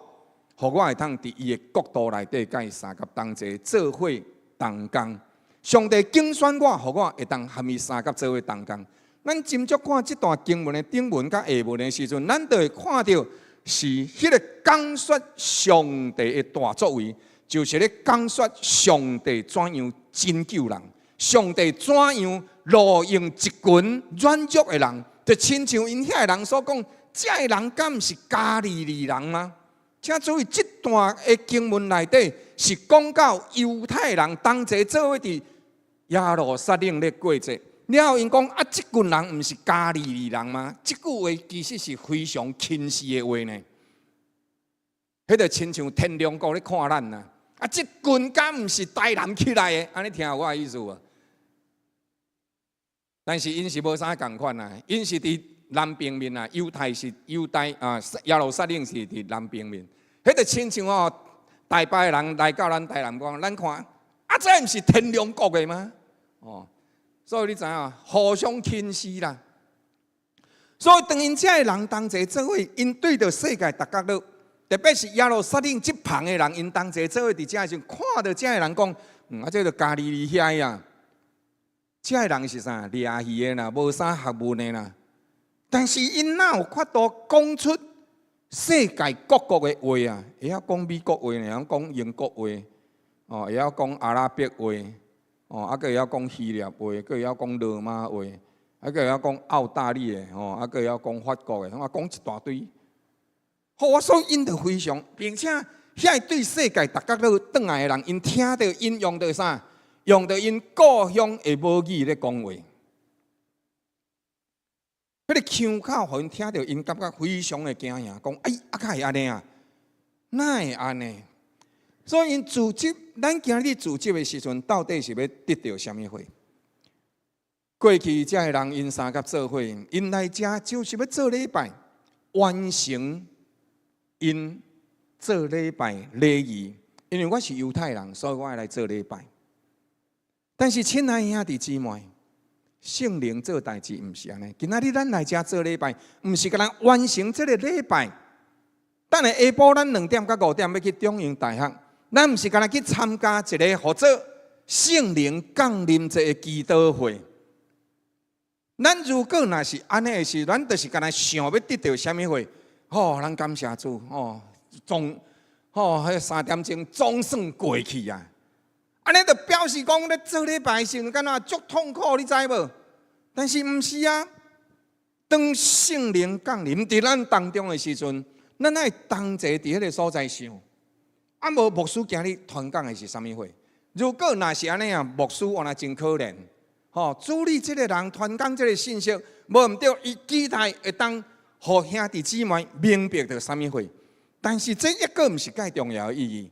予我會當佇伊的國度內底，佮伊相佮同齊做伙同工。上帝揀選我，予我會當和伊相佮做伙同工。咱斟酌看這段經文的頂文佮下文的時陣，咱就會看著是彼个講說上帝的大作為，就是咧講說上帝怎樣拯救人，上帝怎樣錄用一群軟弱的人，就親像𪜶遐的人所講，這个人敢毋是加利利人嗎？請注意，這段的經文內底是講到猶太人同齊做伙佇耶路撒冷咧過節，了後𪜶講啊，這群人毋是加利利人嗎？這句話其實是非常輕視的話呢。彼个親像天龍國咧看咱啊，啊，這群敢毋是台南起來的？按呢聽有我的意思無？但是𪜶是無啥仝款啊，𪜶是佇南邊面啊，猶太是猶太啊，耶路撒冷是佇南邊面。彼个親像哦，台北的人來到咱台南講，咱看啊，這毋是天龍國的嗎？哦，所以你知影，互相輕視啦。所以當𪜶遮的人同齊做伙，𪜶對著世界逐角落，特別是耶路撒冷這旁的人，𪜶同齊做伙佇遮的時陣，看著遮的人講，啊，這个加利利遐啊。這个人是啥？掠魚的啦，無啥學問的啦。但是𪜶哪有法度講出世界各國的話啊？會曉講美國話，會曉講英國話，哦，會曉講阿拉伯話，哦，啊，閣會曉講希臘話，閣會曉講羅馬話，閣會曉講澳大利的吼，啊，閣會曉講法國的，我講一大堆。好，我所以𪜶就非常，並且遐對世界逐角落轉來的人，𪜶聽著𪜶用著啥？用著𪜶故鄉的母語咧講話。彼個腔口，予𪜶聽著，𪜶感覺非常的驚訝，講哎，啊，敢會按呢啊？哪會按呢？所以𪜶組織，咱今日組織的時陣，到底是欲得著啥物貨？過去遮的人，𪜶三佮做伙，𪜶來遮就是欲做禮拜，完成𪜶做禮拜禮儀。因為我是猶太人，所以我愛來做禮拜。但是親愛兄弟姊妹，聖靈做代誌毋是按呢。今仔日咱來遮做禮拜，毋是干焦完成這个禮拜。等下下晡咱2點到5點欲去中英大學，咱毋是干焦去參加一个號做聖靈降臨節的祈禱會。咱如果若是按呢的時，咱就是干焦想欲得著啥物貨？吼，咱感謝主，吼，總吼，彼3點鐘總算過去啊！按呢就表示講咧做禮拜時陣，敢若足痛苦，你知無？但是毋是啊？當聖靈降臨佇咱當中的時陣，咱愛同齊佇彼个所在想。啊，無牧師今日傳講的是啥物貨？如果若是按呢啊，牧師原來真可憐。吼，主你這个人傳講這个信息，無毋對，伊期待會當予兄弟姊妹明白著啥物貨。但是這一個毋是蓋重要的意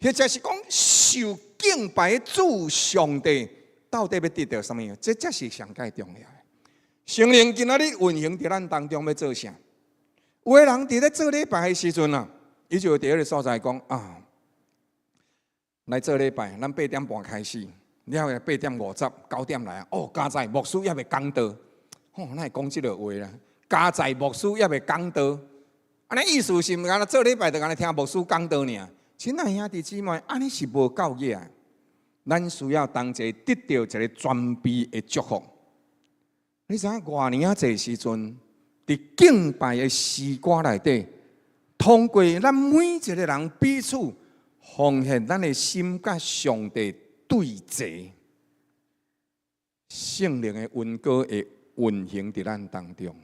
義，或者是講受敬拜的主上帝到底欲得著啥物？這才是上蓋重要的。聖靈今仔日運行佇咱當中欲做啥？有的人佇咧做禮拜的時陣啊，伊就佇彼个所在講啊，來做禮拜，咱8點半開始。了後8點59點來啊！哦，佳哉牧師猶未講道，吼，哪會講這个話啦？佳哉牧師猶未講道，按呢意思是毋干焦做禮拜就干焦聽牧師講道爾。親愛兄弟姊妹，按呢是無夠額。咱需要同齊得著一个全備的祝福。你知影偌爾仔濟時陣，佇敬拜的詩歌內底，通過咱每一个人彼此奉獻咱的心，佮上帝對齊，聖靈的恩膏會運行佇咱當中。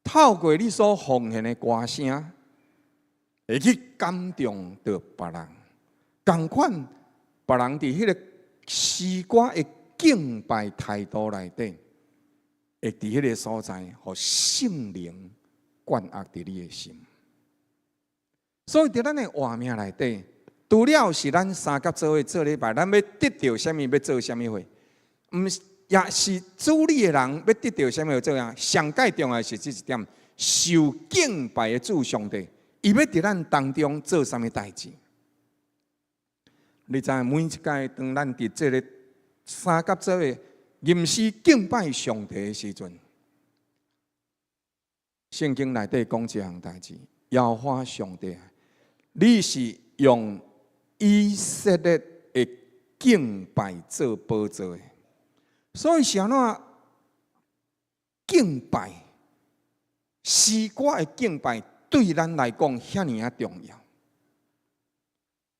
透過你所奉獻的歌聲，會去感動著別人。仝款，別人佇彼个詩歌的敬拜態度內底，會佇彼个所在，予聖靈灌壓佇你的心。所以佇咱的活命內底，除了是咱三佮做伙做禮拜，咱欲得著啥物，欲做啥物貨？毋是，也是主禮的人欲得著啥物做啊？上蓋重要是這一點，受敬拜的主上帝，伊欲佇咱當中做啥物代誌？你知影每一擺當咱佇這个三佮做伙吟詩敬拜上帝的時陣，聖經內底講這項代誌，耶和華上帝，你是用以色列的敬拜做寶座的，所以是按怎敬拜詩歌的敬拜對咱來講遐爾仔重要。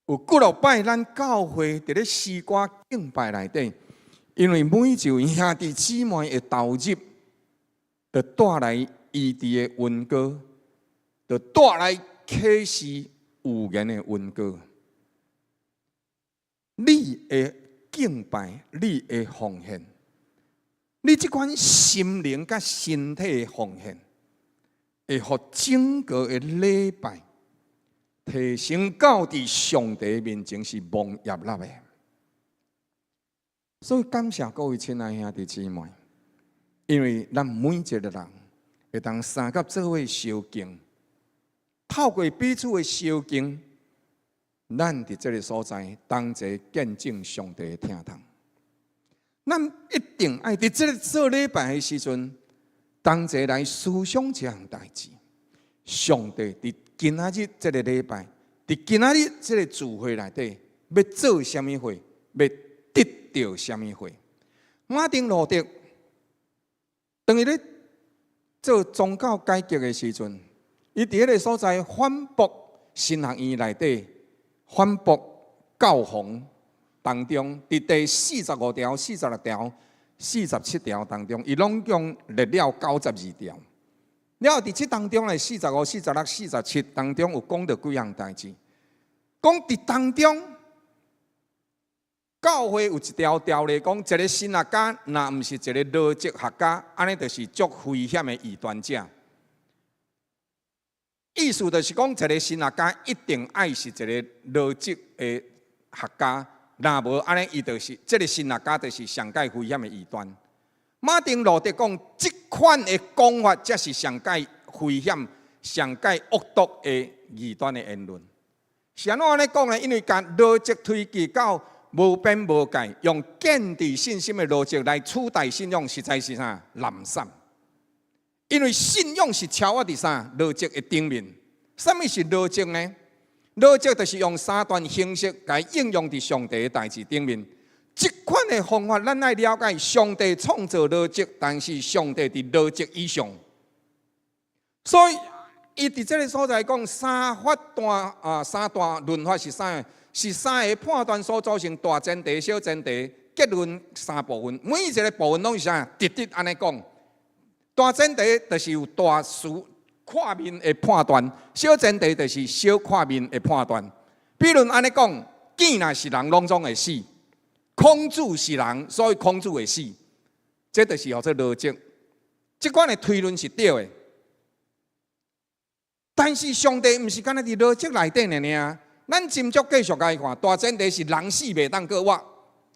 有幾落擺咱教會佇咧詩歌敬拜內底，因為每一位兄弟姊妹的投入，就帶來醫治的恩膏，就帶來啟示預言的恩膏。你的敬拜，你的奉獻，你這款心靈佮身體的奉獻，會予整個的禮拜提升到佇上帝面前是蒙悅納的。所以感謝各位親愛兄弟姊妹，因為咱每一个人會當三佮做伙相敬，透過彼此的相敬，咱佇這个所在同齊見證上帝的疼痛。咱一定愛佇這个做禮拜的時陣，同齊來思想這項代誌。上帝佇今仔日這个禮拜，佇今仔日這个聚會內底，欲做啥物貨，欲得著啥物貨？馬丁路德當伊咧做宗教改革的時陣，伊佇彼个所在反駁神學院內底反駁教皇當中，佇第45條、46條， 47條當中，伊攏共列了92條。了佇這當中咧，45、46、47當中有講著幾項代誌，講佇當中，教會有一條條例講，一个神學家若毋是一个邏輯學家，按呢就是足危險的異端者。意思就是講，一个神學家一定愛是一个邏輯的學家，若無按呢，伊就是這个神學家就是上蓋危險的異端。馬丁路德講，這款的講法才是上蓋危險、上蓋惡毒的異端的言論。是按怎按呢講呢？因為共邏輯推及到無邊無界，用建立信心的邏輯來取代信仰，實在是啥濫散。因為信仰是超越佇啥邏輯的頂面。啥物是邏輯呢？邏輯就是用三段形式來應用佇上帝的代誌頂面。這款的方法，咱愛了解上帝創造邏輯，但是上帝佇邏輯以上。所以，伊佇這个所在講三法段啊，三段論法是啥？是三个判斷所組成大前提、小前提、結論三部分。每一个部分攏是啥？直直按呢講。大前提就是有大事闊面的判斷，小前提就是小闊面的判斷。比如按呢講，見若是人，攏總會死。孔子是人，所以孔子會死。這就是號做邏輯。這款的推論是對的，但是上帝毋是干焦佇邏輯內底爾爾。咱斟酌繼續來看，大前提是人死袂當閣活，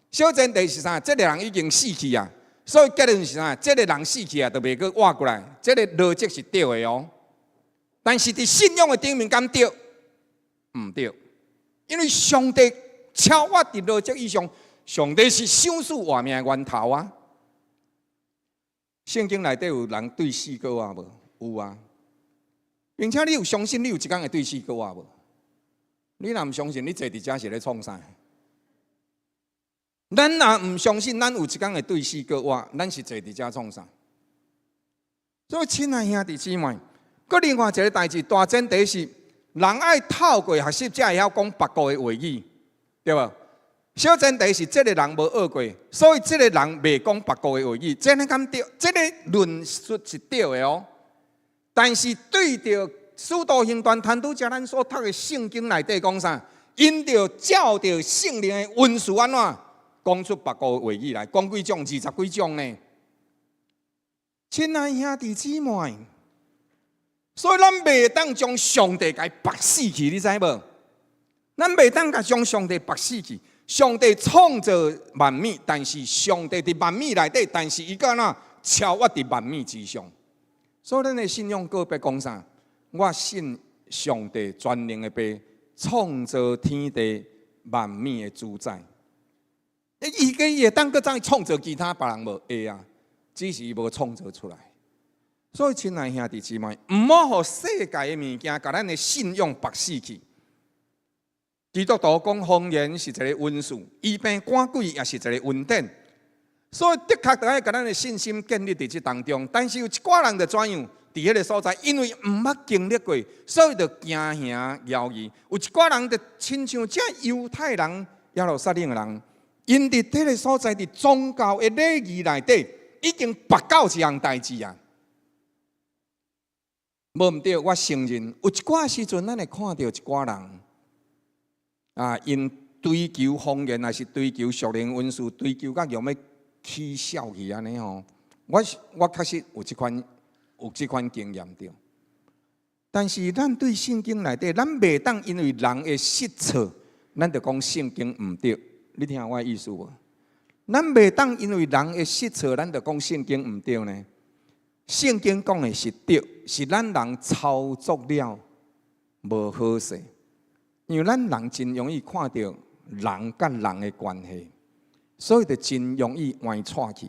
小前提是啥？這个人已經死去啊，所以結論是啥？這个人死去啊，就袂閣活過來。這个邏輯是對的哦。但是佇信仰的頂面敢對？毋對，因為上帝超越佇邏輯以上。上帝是生死活命的源頭啊！聖經內底有人對死閣活無？有啊。並且你有相信你有一工會對死閣活無？你若毋相信，你坐佇遮是咧創啥？咱若毋相信，咱有一工會對死閣活，咱是坐佇遮創啥？所以，親愛兄弟姊妹，閣另外一个代誌，大前提是人愛透過學習才會曉講別國的話語，對無？小前提是這个人無學過，所以這个人袂講別國的話語，這个敢對？這个論述是對的哦。但是對著使徒行傳攤拄才咱所讀的聖經內底講啥？𪜶著照著聖靈的恩賜按怎講出別國的話語來？講幾種？20幾種呢？親愛兄弟姊妹，所以咱袂當將上帝共縛死去，你知無？咱袂當共將上帝縛死去。上帝創造萬物，但是上帝佇萬物內底，但是伊敢若超越佇萬物之上。所以咱的信仰告白講啥？我信上帝全能的父，創造天地萬物的主宰。伊伊會當閣再創造其他別人無？會啊，只是伊無創造出來。所以，親愛兄弟姊妹，毋好予世界的物件共咱的信仰縛死去。基督徒講方言是一个恩賜，醫病趕鬼也是一个恩典，所以的確著愛共咱的信心建立佇這當中。但是有一寡人就怎樣？佇彼个所在，因為毋捌經歷過，所以就驚嚇猶疑。有一寡人就親像這猶太人、耶路撒冷的人，𪜶佇彼个所在佇宗教的禮儀內底，已經縛到一項代誌啊！無毋對，我承認有一寡時陣，咱會看著一寡人。啊！𪜶追求方言，還是追求屬靈恩賜，追求甲用欲起痟去按呢吼。我我確實有這款經驗著。但是咱對聖經內底，咱袂當因為人的失錯，咱就講聖經毋對。你聽我的意思無？咱袂當因為人的失錯，咱就講聖經毋對呢？聖經講的是對，是咱人操作了無好勢。因為咱人真容易看著人佮人的關係，所以就真容易歪錯去。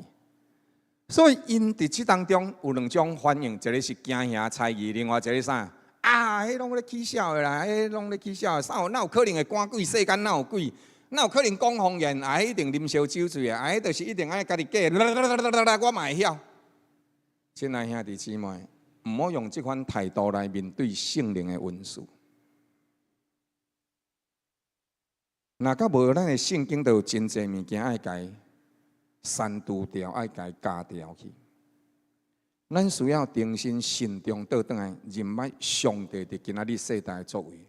所以𪜶佇這當中有兩種反應，一个是驚嚇猜疑，另外一个啥？啊，彼攏咧起痟的啦，彼攏咧起痟的，啥有哪有可能會趕鬼？世間哪有鬼？哪有可能講方言？啊，彼一定啉燒酒醉啊！啊，彼就是一定愛家己假，我嘛會曉。親愛兄弟姊妹，毋好用這款態度來面對聖靈的恩賜。若閣無咱的聖經，就有真濟物件愛共刪除掉，愛共伊加掉去。咱需要重新慎重倒轉來認捌上帝佇今仔日世代的作為。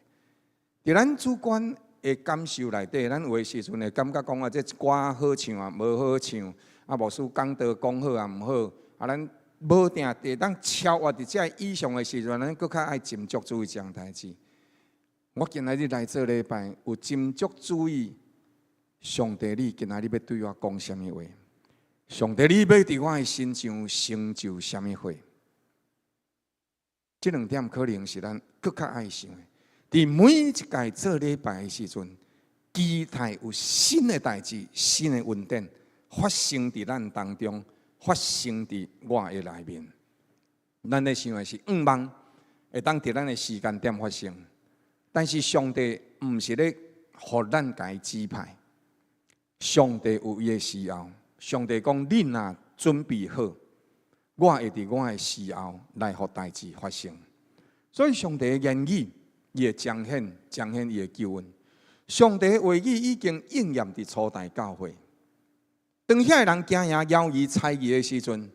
佇咱主觀的感受內底，咱有的時陣會感覺講啊，這歌好唱啊，無好唱，啊，牧師講道講好啊，毋好，啊，咱無定會當超越佇這以上的時陣，咱閣較愛斟酌注意這項代誌。我今仔日來做禮拜，有斟酌注意上帝，你今仔日欲對我講啥物話？上帝，你欲佇我的身上成就啥物貨？這兩點可能是咱閣較愛想的。佇每一屆做禮拜的時陣，期待有新的代誌、新的恩典發生佇咱當中，發生佇我的內面。咱咧想的是向望會當佇咱的時間點發生，但是上帝毋是咧予咱共伊指派，上帝有伊的時候。上帝講：恁若準備好，我會佇我的時候來予代誌發生。所以上帝的言語，伊會彰顯彰顯伊的救恩。上帝的話語已經應驗佇初代教會。當遐个人驚訝、猶豫、猜疑的時陣，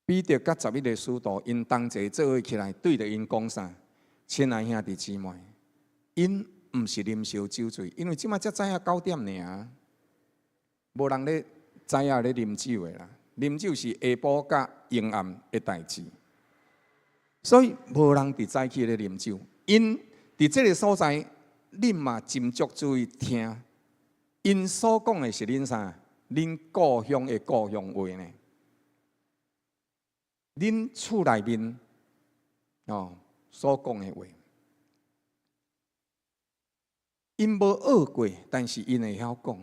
彼得佮11個使徒𪜶同齊做伙起來，對著𪜶講啥？親愛兄弟姊妹，𪜶毋是啉燒酒醉，因為這馬才早仔9點爾，無人咧知影咧啉酒的啦。啉酒是下晡佮昏暗的代誌，所以無人佇早起咧啉酒。𪜶佇這个所在，恁嘛斟酌注意聽，𪜶所講的是恁啥？恁故鄉的故鄉話呢？恁厝內面哦所講的話，𪜶無學過，但是𪜶會曉講。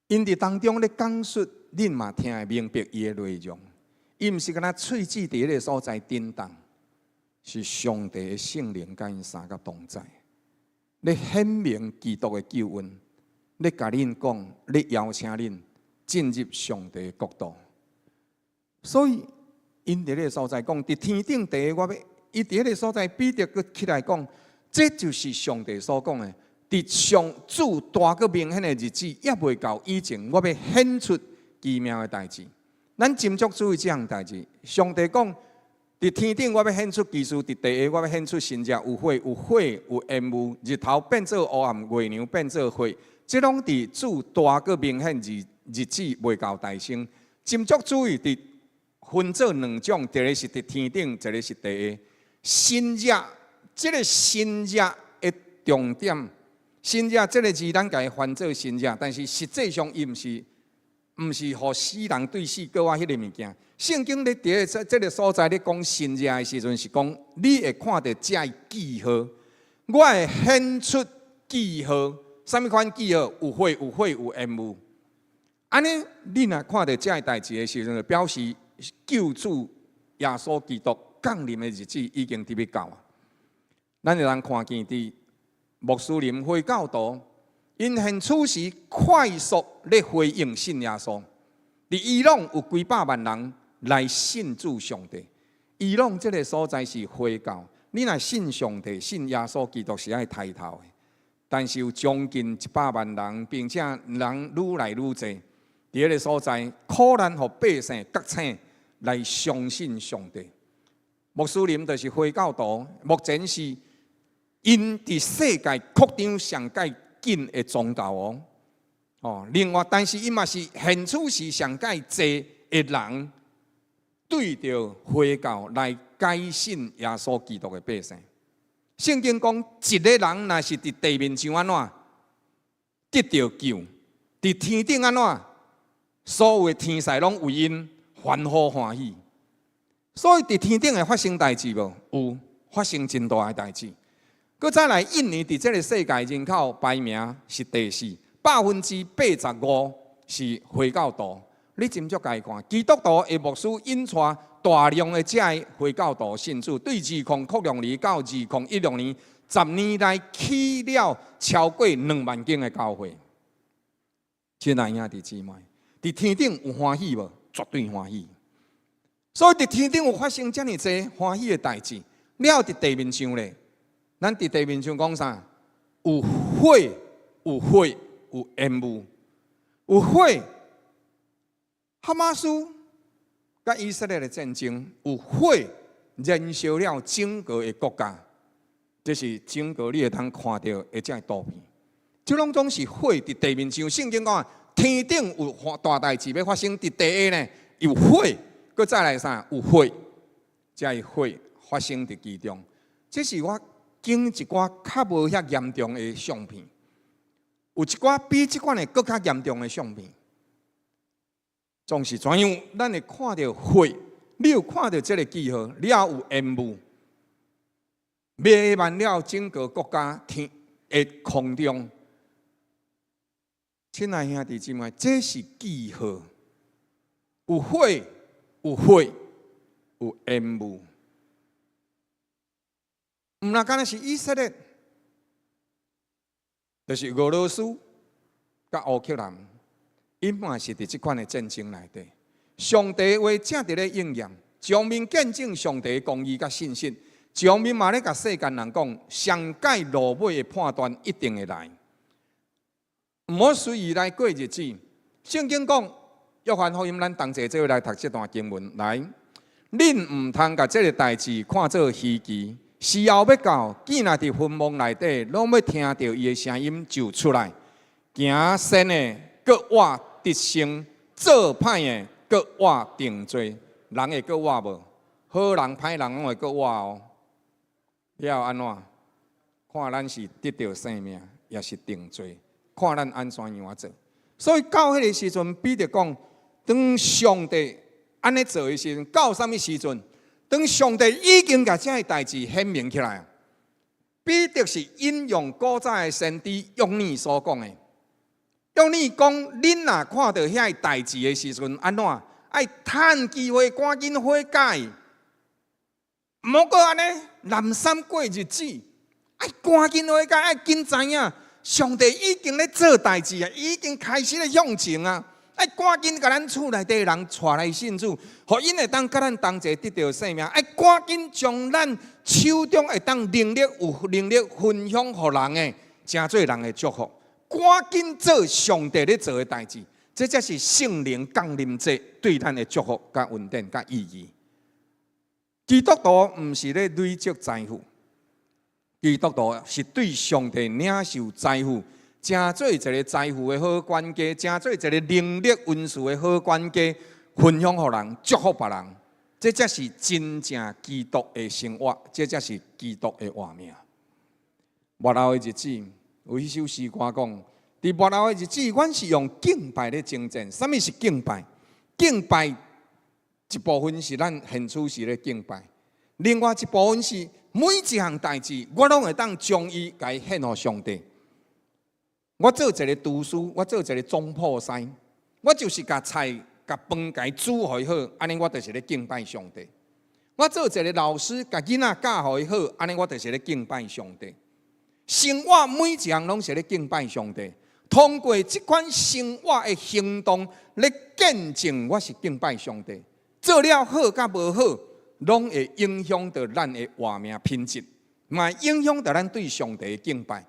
𪜶佇當中咧講述，恁嘛聽會明白伊的內容。伊毋是干焦喙舌佇彼个所在振動，是上帝的聖靈佮𪜶相佮同在，咧顯明基督的救恩，咧共恁講，咧邀請恁進入上帝的國度。所以，𪜶佇彼个所在講，佇天頂地下，我欲，伊佇彼个所在，彼得閣起來講，這就是上帝所講的。佇上主大閣明顯的日子，猶未到以前，我欲顯出奇妙的代誌。咱斟酌注意這項代誌。上帝講，佇天頂我欲顯出奇事，佇地下我欲顯出神跡，有火有火有煙霧，日頭變做烏暗，月娘變做血，這攏佇主大閣明顯日日子未到代先。斟酌注意，佇分做兩種，一个是佇天頂，一个是地下。神跡，這个神跡的重點。神跡這个字，咱共伊翻做神跡，但是實際上伊毋是，毋是予死人對死閣活彼个物件。聖經咧佇這這个所在咧講神跡的時陣，是講你會看著這个記號，我會顯出記號，啥物款記號？有火有火有煙霧。按呢，你若看著這个代誌的時陣，就表示救主耶穌基督降臨的日子已經佇欲到啊！咱會通看見佇穆斯林回教徒，𪜶現此時快速咧回應信耶穌。佇伊朗有幾百萬人來信主上帝。伊朗這个所在是回教，你若信上帝、信耶穌基督是愛刣頭的。但是有將近100萬人，並且人愈來愈濟，佇彼个所在，苦難予百姓覺醒來相信上帝。穆斯林就是回教徒，目前是𪜶佇世界擴張上蓋緊的宗教哦。哦，另外，但是𪜶嘛是現此時上蓋濟的人對著回教來改信耶穌基督的百姓。聖經講，一个人若是佇地面上按怎得著救，佇天頂按怎，所有的天使攏為𪜶歡呼歡喜。所以佇天頂會發生代誌無？有，發生真大的代誌。閣再來，印尼佇這个世界人口排名是第四，85%是回教徒。你斟酌共伊看，基督徒的牧師引帶大量的這个回教徒信主，對2006年到2016年10年內起了超過2萬間的教會。親愛兄弟姊妹，佇天頂有歡喜無？絕對歡喜。所以佇天頂有發生遮爾濟歡喜的代誌，了佇地面上咧，咱佇地面上講啥？有火，有火，有煙霧。有火，哈馬斯佮以色列的戰爭，有火燃燒了整個的國家，這是整個你會當看著的這个圖片。這攏總是火佇地面上，聖經講啊，天頂有大代誌欲發生，佇地下呢有火，閣再來啥？有火，這个火發生佇其中。這是我揀一寡較無遐嚴重的相片，有一寡比這款的閣較嚴重的相片。總是怎樣？咱會看著火，你有看著這个記號，了有煙霧，彌漫了整個國家天的空中。親愛兄弟姊妹，這是記號，有火，有火，有煙霧。毋若干焦是以色列，就是俄羅斯佮烏克蘭，𪜶嘛是佇這款的戰爭內底。上帝話正佇咧應驗，一方面見證上帝公義佮信實，一方面嘛咧共世間人講，上蓋落尾的判斷一定會來。毋好隨意來過日子。聖經講，約翰福音，咱同齊做伙來讀這段經文。來，恁毋通共這个代誌看做稀奇。時候欲到，見若佇墳墓內底，攏欲聽著伊的聲音就出來。行善的，閣活得生；做歹的，閣活定罪。人會閣活無？好人歹人攏會閣活哦。了後按怎？看咱是得著生命，抑是定罪？看咱按怎樣做。所以到彼个時陣，彼得講，當上帝按呢做的時陣，到啥物時陣？當上帝已經共這个代誌顯明起來，彼得是引用古早的先知約尼所講的。約尼講，恁若看著遐个代誌的時陣，按怎？愛趁機會趕緊悔改，毋好閣按呢懶散過日子，愛趕緊悔改，愛緊知影，上帝已經咧做代誌啊，已經開始咧向前啊！愛趕緊共咱厝內底人帶來信主，予𪜶會當佮咱同齊得著生命。愛趕緊將咱手中會當能力有能力分享予人的，成做人的祝福。趕緊做上帝咧做的代誌，這才是聖靈降臨節對咱的祝福、佮恩典、佮意義。基督徒毋是咧累積財富，基督徒是對上帝領受財富。成做一个財富的好管家，成做一个能力恩賜的好管家，分享予人，祝福別人，這才是真正基督的生活，這才是基督的活命。末後的日子，有彼首詩歌講：佇末後的日子，阮是用敬拜咧征戰。啥物是敬拜？敬拜一部分是咱獻主時咧敬拜，另外一部分是每一項代誌，我攏會當將伊共伊獻予上帝。我做一個廚師，我做一個總鋪師，我就是共菜、共飯共伊煮予伊好，按呢我就是咧敬拜上帝。我做一個老師，共囡仔教予伊好，按呢我就是咧敬拜上帝。生活每一項攏是咧敬拜上帝。通過這款生活的行動咧見證我是敬拜上帝。做了好佮無好，攏會影響著咱的活命品質，嘛影響著咱對上帝的敬拜。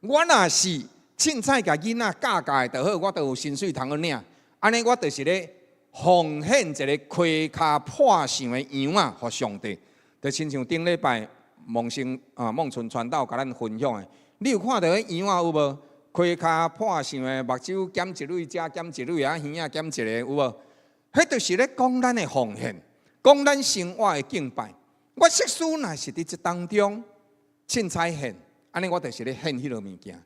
我若是凊彩共囡仔教教就好，我就有薪水通去領。按呢，我就是咧奉獻一个開跤破相的羊仔，予上帝。就親像頂禮拜孟生啊孟春傳道共咱分享的，你有看著彼羊仔有無？開跤破相的，目睭減一蕊，遮減一蕊，啊耳仔減一个，有無？彼就是咧講咱的奉獻，講咱生活的敬拜。我設使若是佇這當中凊彩獻，按呢我就是咧獻彼落物件。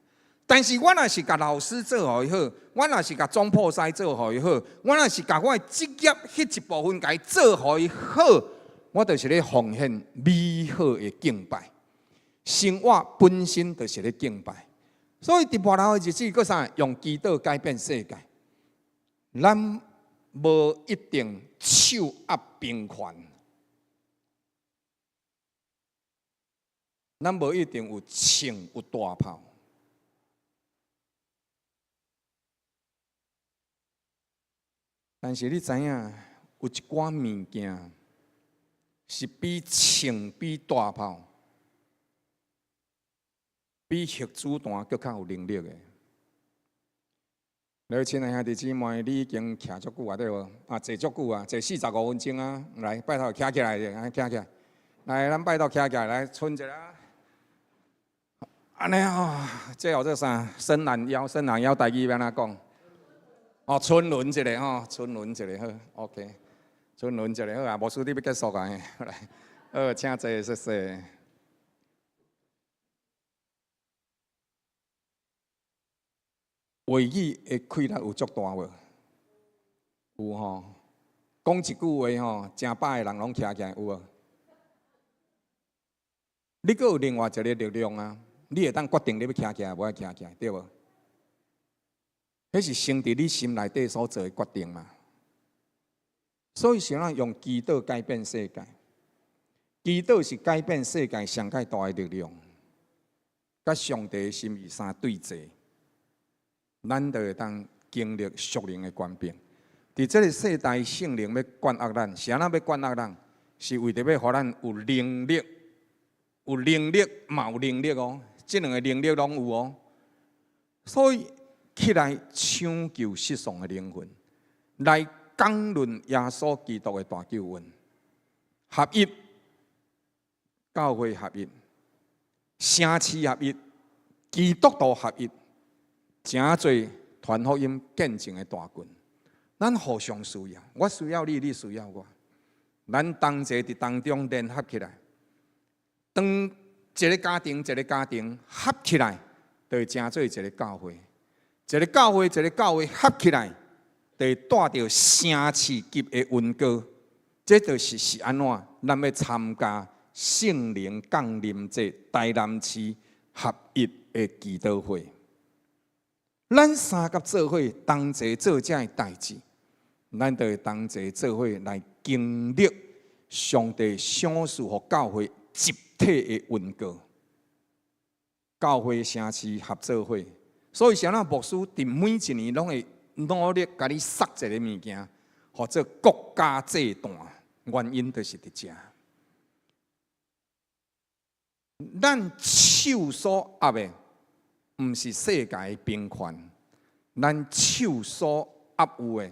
但是我若是共老師做予伊好，我若是共總鋪師做予伊好，我若是共我的職業彼一部分共伊做予伊好，我就是咧奉獻美好的敬拜。生活本身就是咧敬拜，所以佇末後的日子，閣啥用祈禱改變世界。咱無一定手握兵權，咱無一定有槍有大炮。但是你知影，有一寡物件是比槍、比大炮、比核子彈閣較有能力的。來，親愛兄弟姊妹，你已經徛足久啊，對無？啊，坐足久啊，坐45分鐘啊！來，拜託徛起來者，徛起來。來，咱拜託徛起來，來，伸一下。按呢哦，這叫做啥？伸懶腰，伸懶腰，台語欲按怎講？哦，伸輪一下吼，伸輪一下好，OK，伸輪一下好啊。牧師你欲結束啊？來，好，請坐，謝謝。話語的氣力有足大無？有吼，講一句話吼，誠百个人攏徛起來，有無？你閣有另外一個力量啊！你會當決定你欲徛起來，無愛徛起來，對無？彼是先佇你心內底所做的決定嘛。所以是咱用祈禱改變世界，祈禱是改變世界上蓋大的力量，佮上帝的心意相對齊。咱就會當經歷屬靈的權柄。佇這個世代，聖靈欲灌壓咱，是按怎欲灌壓咱？是為著欲予咱有能力，有能力嘛有能力哦，這兩个能力攏有哦。所以起來搶救失喪的靈魂，來講論耶穌基督的大救恩，合一，教會合一，城市合一，基督徒合一。誠濟傳福音見證的大軍，咱互相需要，我需要你，你需要我，咱同齊佇當中聯合起來，當一个家庭一个家庭合起來，就會成做一个教會；一个教會一个教會合起來，就會帶著城市級的恩膏。這就是是按怎，咱欲參加聖靈降臨節台南市合一的祈禱會。咱三佮做伙同齊做這个代誌，咱就會同齊做伙來經歷上帝賞賜予教會集體的恩膏。教會城市合做伙，所以啥人牧師佇每一年攏會努力共你塞一个物件，號做國家祭壇，原因就是佇遮。咱手所握的，毋是世界的兵權，咱手所握有的，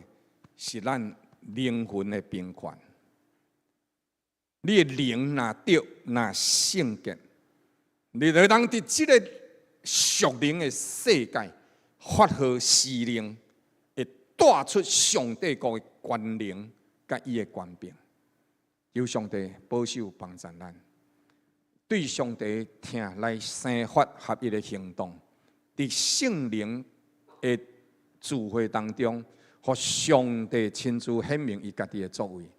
是咱靈魂的兵權。你的靈若著，若聖潔，你就當佇這个屬靈的世界發號施令，會帶出上帝國的權能佮伊的權柄。求上帝保守幫助咱，對上帝疼來生發合一的行動，佇聖靈的聚會當中，予上帝親自顯明伊家己的作為。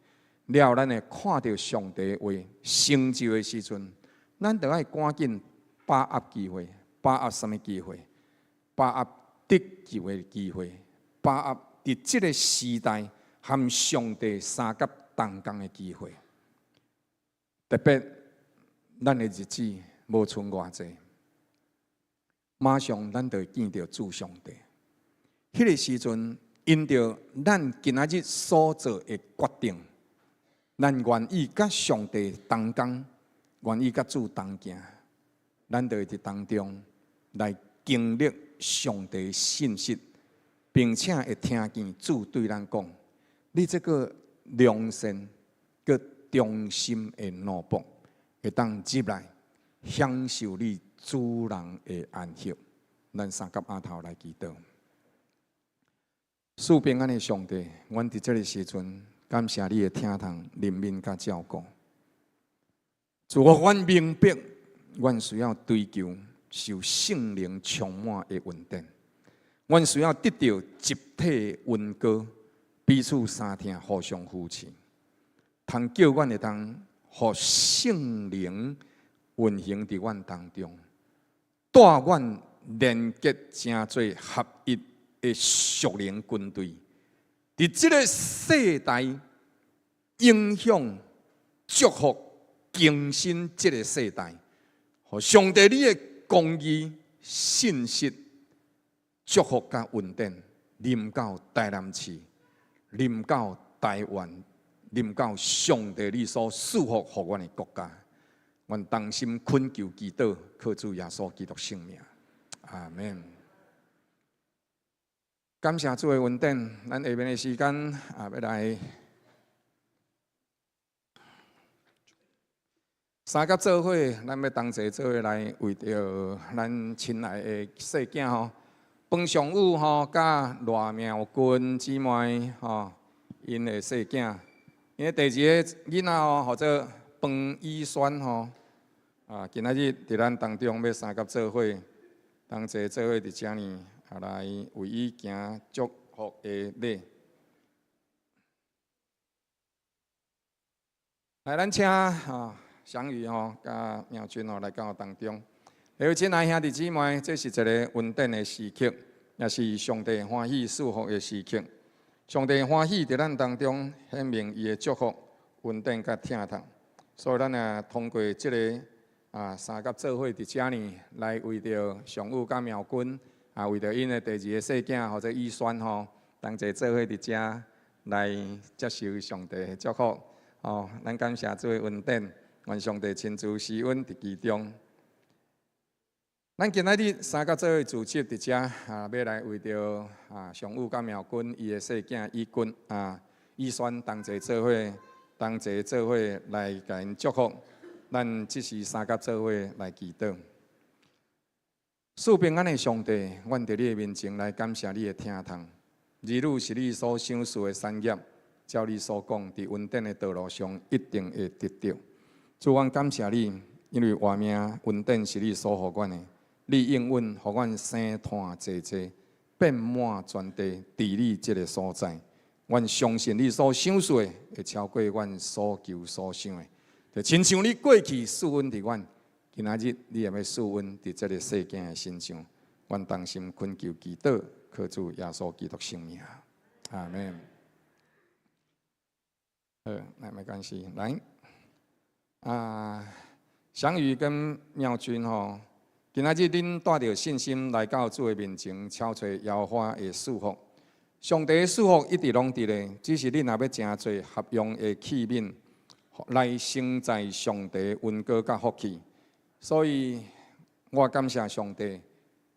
了後，咱會看著上帝話成就的時陣，咱著愛趕緊把握機會，把握啥物機會？把握得救的機會，把握佇這个時代和上帝相佮同工的機會。特別，咱的日子無賰偌濟，馬上咱就會見著主上帝。彼个時陣，因著咱今仔日所做的決定，咱願意佮上帝同工，願意佮主同行，咱就會佇當中來經歷上帝信實，並且會聽見主對咱講：你這个良善、閣忠心的奴僕，會當入來享受你主人的安息。咱三佮阿頭來祈禱。賜平安的上帝，阮佇這个時陣感謝你的疼痛、憐憫佮照顧。主啊，阮明白，阮需要追求受聖靈充滿的恩典，阮需要得著集體的恩膏，彼此相疼，互相扶持。通叫阮會當予聖靈運行佇阮當中，帶阮連結成做合一的屬靈軍隊，佇這个世代影響、祝福、更新這个世代，予上帝你的公義、信實、祝福佮恩典臨到台南市，臨到台灣，臨到上帝你所賜福予阮的國家。阮同心懇求祈禱，靠主耶穌基督聖名，阿門。感謝主的恩典，咱下面的時間啊，欲來三佮做伙，咱欲同齊做伙來為著咱親愛的細囝吼，彭尚武吼，佮賴妙君姊妹吼，𪜶的細囝，𪜶的第二个囡仔吼，號做彭以萱吼，啊，今仔日佇咱當中欲三佮做伙，同齊做伙佇遮呢，啊，來為伊行祝福的禮。來，咱請啊祥宇吼，佮妙君吼來到當中。各位親愛兄弟姊妹，這是一个恩典的時刻，也是上帝歡喜賜福的時刻。上帝歡喜佇咱當中顯明伊的祝福、恩典佮疼痛，所以咱也通過這个啊三佮做伙佇遮呢，來為著尚武佮妙君啊，為著𪜶的第二个細囝號做以萱吼，同齊做伙佇遮來接受上帝的祝福。哦，咱感謝主的恩典，願上帝親自施恩佇其中。咱今仔日三佮做伙組織佇遮啊，欲來為著啊尚武佮妙君伊的細囝以君啊以萱同齊做伙，同齊做伙來共𪜶祝福。咱這時三佮做伙來祈禱。賜平安的上帝，阮佇你的面前來感謝你的疼痛。兒女是你所賞賜的產業，照你所講，佇恩典的道路上一定會得著。主，阮感謝你，因為活命恩典是你所予阮的。你應允予阮生湠濟濟，遍滿全地，佇你這个所在。阮相信你所賞賜的，會超過阮所求所想的。就親像你過去賜恩佇阮，今仔日你也欲賜恩佇這个細囝的身上。阮同心懇求祈禱，靠主耶穌基督聖名，阿門。好，那沒關係，來，啊，祥宇跟妙君吼，今仔日恁帶著信心來到主的面前，敲揣耶和華的賜福。上帝的賜福一直攏佇咧，只是恁若欲成做合用的器皿，來承載上帝恩膏佮福氣。所以我感謝上帝，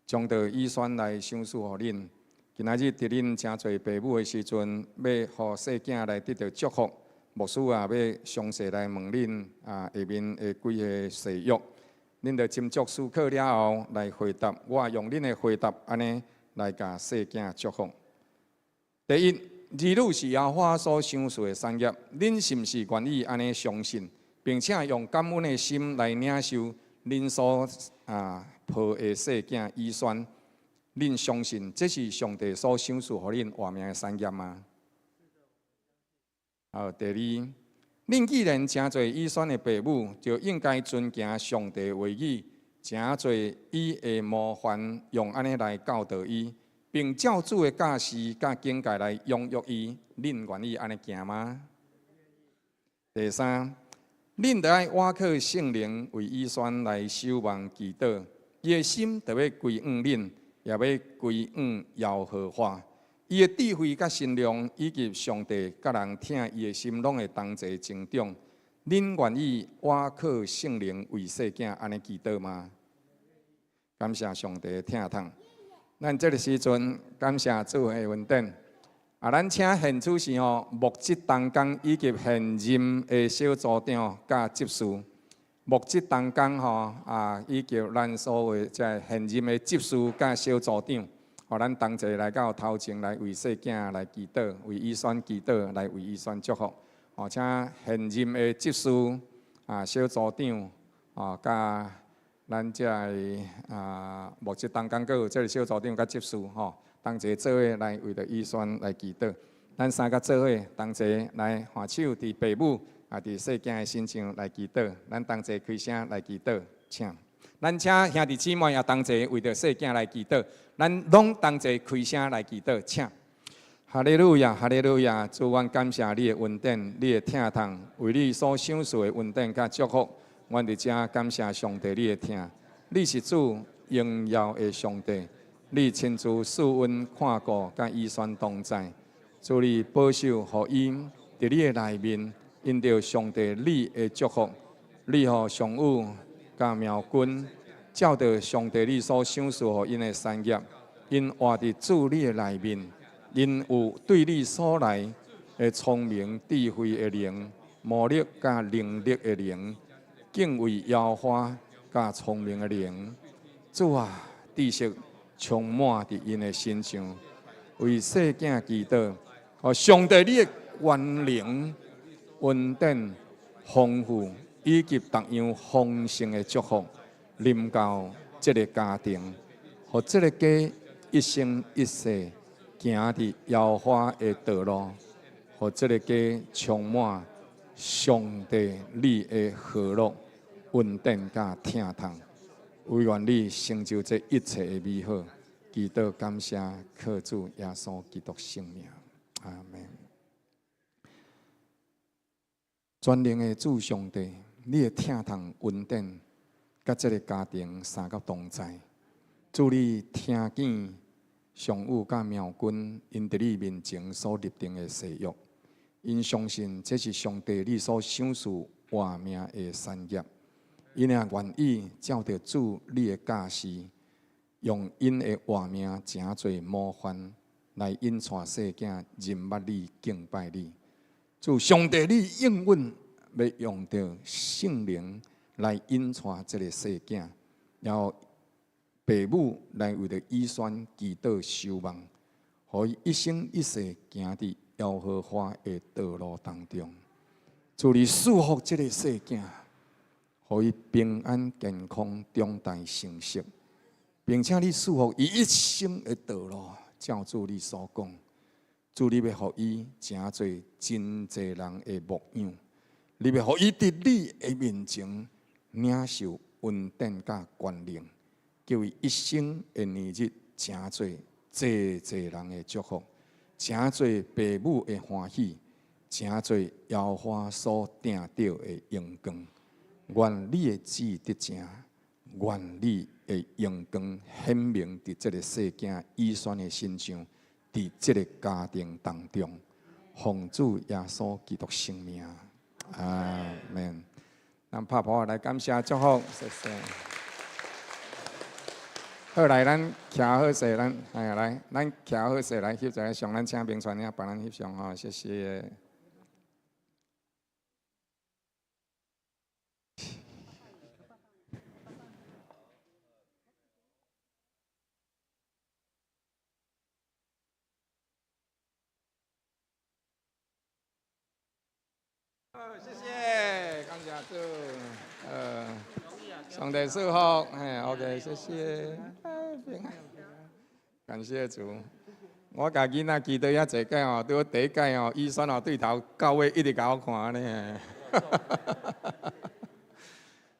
將著以萱來賞賜予恁。今仔日佇恁成做爸母的時陣，欲予細囝來得著祝福，牧師也欲詳細來問恁啊，下面的幾个誓約，恁著斟酌思考了後來回答。我用恁的回答按呢來共細囝祝福。第一，兒女是耶和華所賞賜的產業，恁是毋是願意按呢相信，並且用感恩的心來領受恁所啊抱的細囝以萱？恁相信這是上帝所賞賜予恁活命的產業嗎？好，第二，恁既然成做以萱的爸母，就應該遵行上帝話語，成做伊的模範，用按呢來教導伊，並照主的教示佮警戒來養育伊。恁願意按呢行嗎？第三，恁著愛倚靠聖靈為以萱來守望祈禱，伊的心著欲歸向恁，也欲歸向耶和華。伊的智慧佮身量，以及上帝佮人疼伊的心，攏會同齊增長。恁願意倚靠聖靈為細囝按呢祈禱嗎？感謝上帝的疼痛。咱這个時陣感謝主的恩典。啊，咱請現主時吼牧職同工以及現任的小組長佮執事，牧職同工吼啊，以及咱所謂這現任的執事佮小組長，予咱同齊來到頭前來為細囝來祈禱，為以萱祈禱，來為以萱祝福。哦，請現任的執事啊、小組長哦，佮咱這个啊牧職同工，閣有這个小組長佮執事吼，同齊做伙來為著以萱來祈禱。咱三个做伙同齊來攜手佇爸母啊，佇細囝的身上來祈禱。咱同齊開聲來祈禱，請。咱請兄弟姊妹也同齊為著細囝來祈禱。咱攏同齊開聲來祈禱，請。哈利路亞，哈利路亞！主，阮感謝你的恩典，你的疼痛，為你所賞賜的恩典佮祝福。阮佇遮感謝上帝你的疼，你是主榮耀的上帝，你親自賜恩看顧佮以萱同在。主你保守予伊佇你的內面，因著上帝你的祝福，你予尚武佮妙君，照著上帝你所賞賜予𪜶的產業，𪜶 𪜶活佇主你的內面，𪜶有對你所來的聰明智慧的靈、魔力佮能力的靈，敬畏耶和華佮聰明的靈。主啊，知識充滿佇𪜶的身上，為細囝祈禱，予上帝你的權能、恩典豐富，以及逐樣豐盛的祝福，臨到這个家庭，予這个家一生一世行佇耶和華的道路，予這个家充滿上帝你的和樂、恩典佮疼痛。惟願你成就這一切的美好，祈禱感謝靠主耶穌基督聖名，阿們。全能的主上帝，你的疼痛恩典，佮這个家庭三角同在。主你聽見上武佮妙君𪜶佇你面前所立定的誓約，𪜶相信這是上帝你所賞賜活命的產業，𪜶也願意照著主你的教示，用𪜶的活命成做模範，來引帶細囝認捌你、敬拜你。主上帝，你應允欲用著聖靈來引帶這个細囝，然後爸母來為著以萱祈禱守望，予伊一生一世行佇耶和華的道路當中。主你賜福這个細囝，予伊平安健康長大成熟，並且你賜福伊一生的道路，照主你所講，主你欲予伊成做真濟人的牧養，你欲予伊佇你的面前領受恩典佮權能，叫伊一生的年日成做濟濟人的祝福，成做爸母的歡喜，成做耶和華所定著的榮光。願你的旨意得成，願你的榮光顯明佇這个細囝以萱的身上，佇這个家庭當中，奉主耶穌基督聖名，阿們。咱拍噗仔來感謝祝福，謝謝。好來，咱徛好勢，咱哎呀來，咱徛好勢來翕一个相，咱請明傳兄幫咱翕相吼，謝謝。好，謝謝，感謝主，上帝賜福，嘿，OK，謝謝，平安，感謝主。我共囡仔祈禱遐濟屆吼，拄好第一屆吼，以萱吼對頭到尾一直共我看按呢。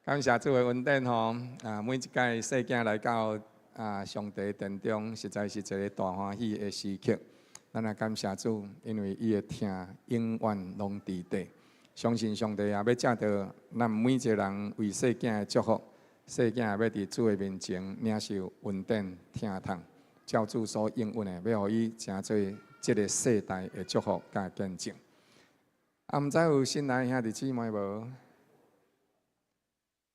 感謝主的恩典吼，啊，每一屆細囝來到啊上帝殿中，實在是一个大歡喜的時刻。咱也感謝主，因為伊的疼永遠攏佇底。相信上帝也欲藉著咱每一个人為細囝的祝福，細囝也欲佇主的面前領受恩典疼痛，照主所應允的，欲予伊成做這个世代的祝福佮見證。啊，毋知有新來兄弟姊妹無？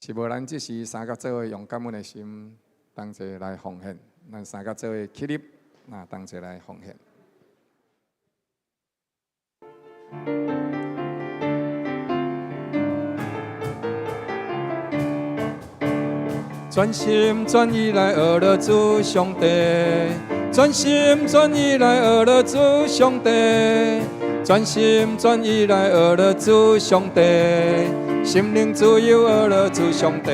是無？咱這時三佮做伙用感恩的心，同齊來奉獻。咱三佮做伙起立，那同齊來奉獻。專心專意來學樂主上帝，專心專意來學樂主上帝，專心專意來學樂主上帝，心靈自由學樂主上帝，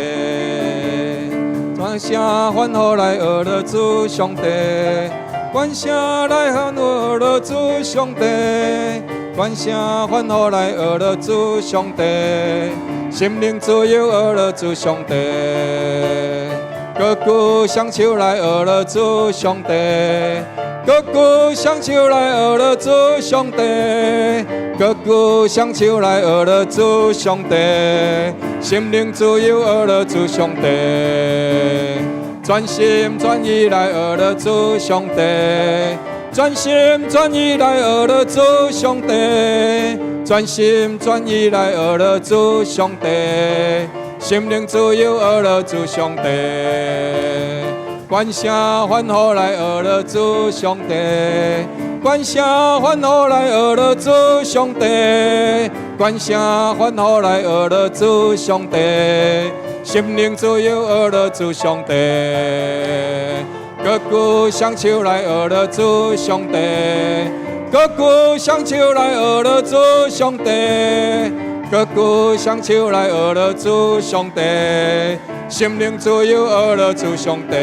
全聲歡呼來學樂主上帝，全聲來歡呼學樂主上帝，全聲歡呼來學樂主上帝，心靈自由學樂主上帝，高舉雙手來學樂主上帝，高舉雙手來學樂主上帝，高舉雙手來學樂主上帝，心靈自由學樂主上帝，專心專意來學樂主上帝，專心專意來學樂主上帝，專心專意來學樂主上帝，心靈自由學樂主上帝，懸聲歡呼來呵咾主上帝，懸聲歡呼來呵咾主上帝，懸聲歡呼來呵咾主上帝，心靈自由呵咾主上帝，高舉雙手來呵咾主上帝，高舉雙手來呵咾主上帝，高舉雙手來呵咾主上帝，心靈自由呵咾主上帝，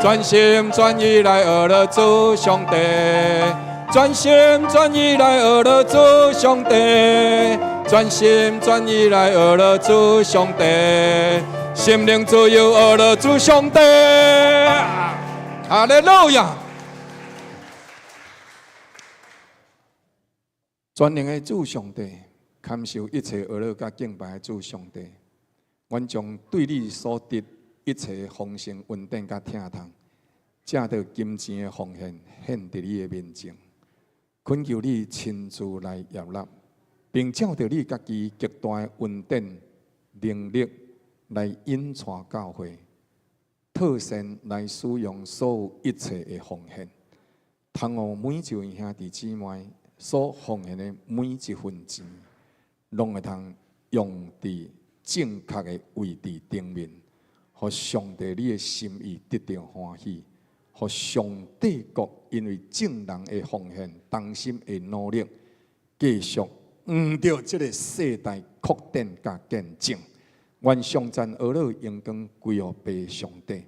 全心全意來呵咾主上帝，全心全意來呵咾主上帝，全心全意來呵咾主上帝，心靈自由呵咾主上帝，哈利路亞！全能的主上帝，堪受一切呵咾佮敬拜的主上帝，阮將對你所得一切豐盛恩典佮疼痛，藉著金錢的奉獻獻佇你的面前，懇求你親自來悅納，並照著你家己極大的恩典能力來引帶教會，妥善來使用所有一切的奉獻，通予每一位兄弟姊妹所奉獻的每一分錢，攏會通用佇正確的位置頂面，予上帝你的心意得著歡喜，予上帝國因為眾人的奉獻、同心的努力，繼續向著這个世代擴展佮見證。願頌讚呵咾榮光歸予父上帝。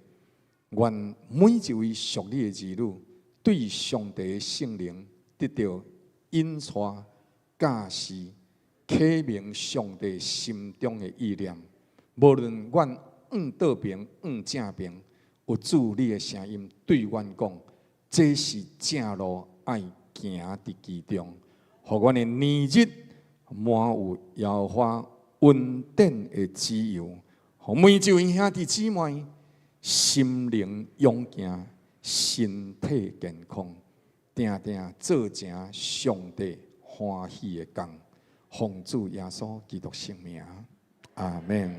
願每一位屬你的兒女，對上帝的聖靈得著引帶、教示、啟明上帝心中的意念。無論阮向倒爿、向正爿，有主你的聲音對阮講，這是正路，愛行佇其中，予阮的年日滿有耶和華恩典的自由，予每一位兄弟姊妹心靈勇健，身體健康，定定做成上帝歡喜的工，奉主耶穌基督聖名，阿們。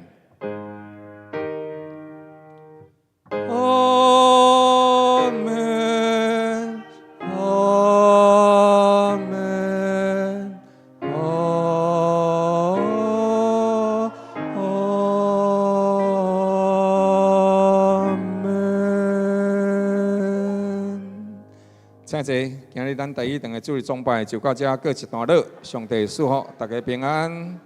阿們，阿們，阿阿們。請坐，今日咱第一堂的主日崇拜就到這告一段落。上帝賜福，大家平安。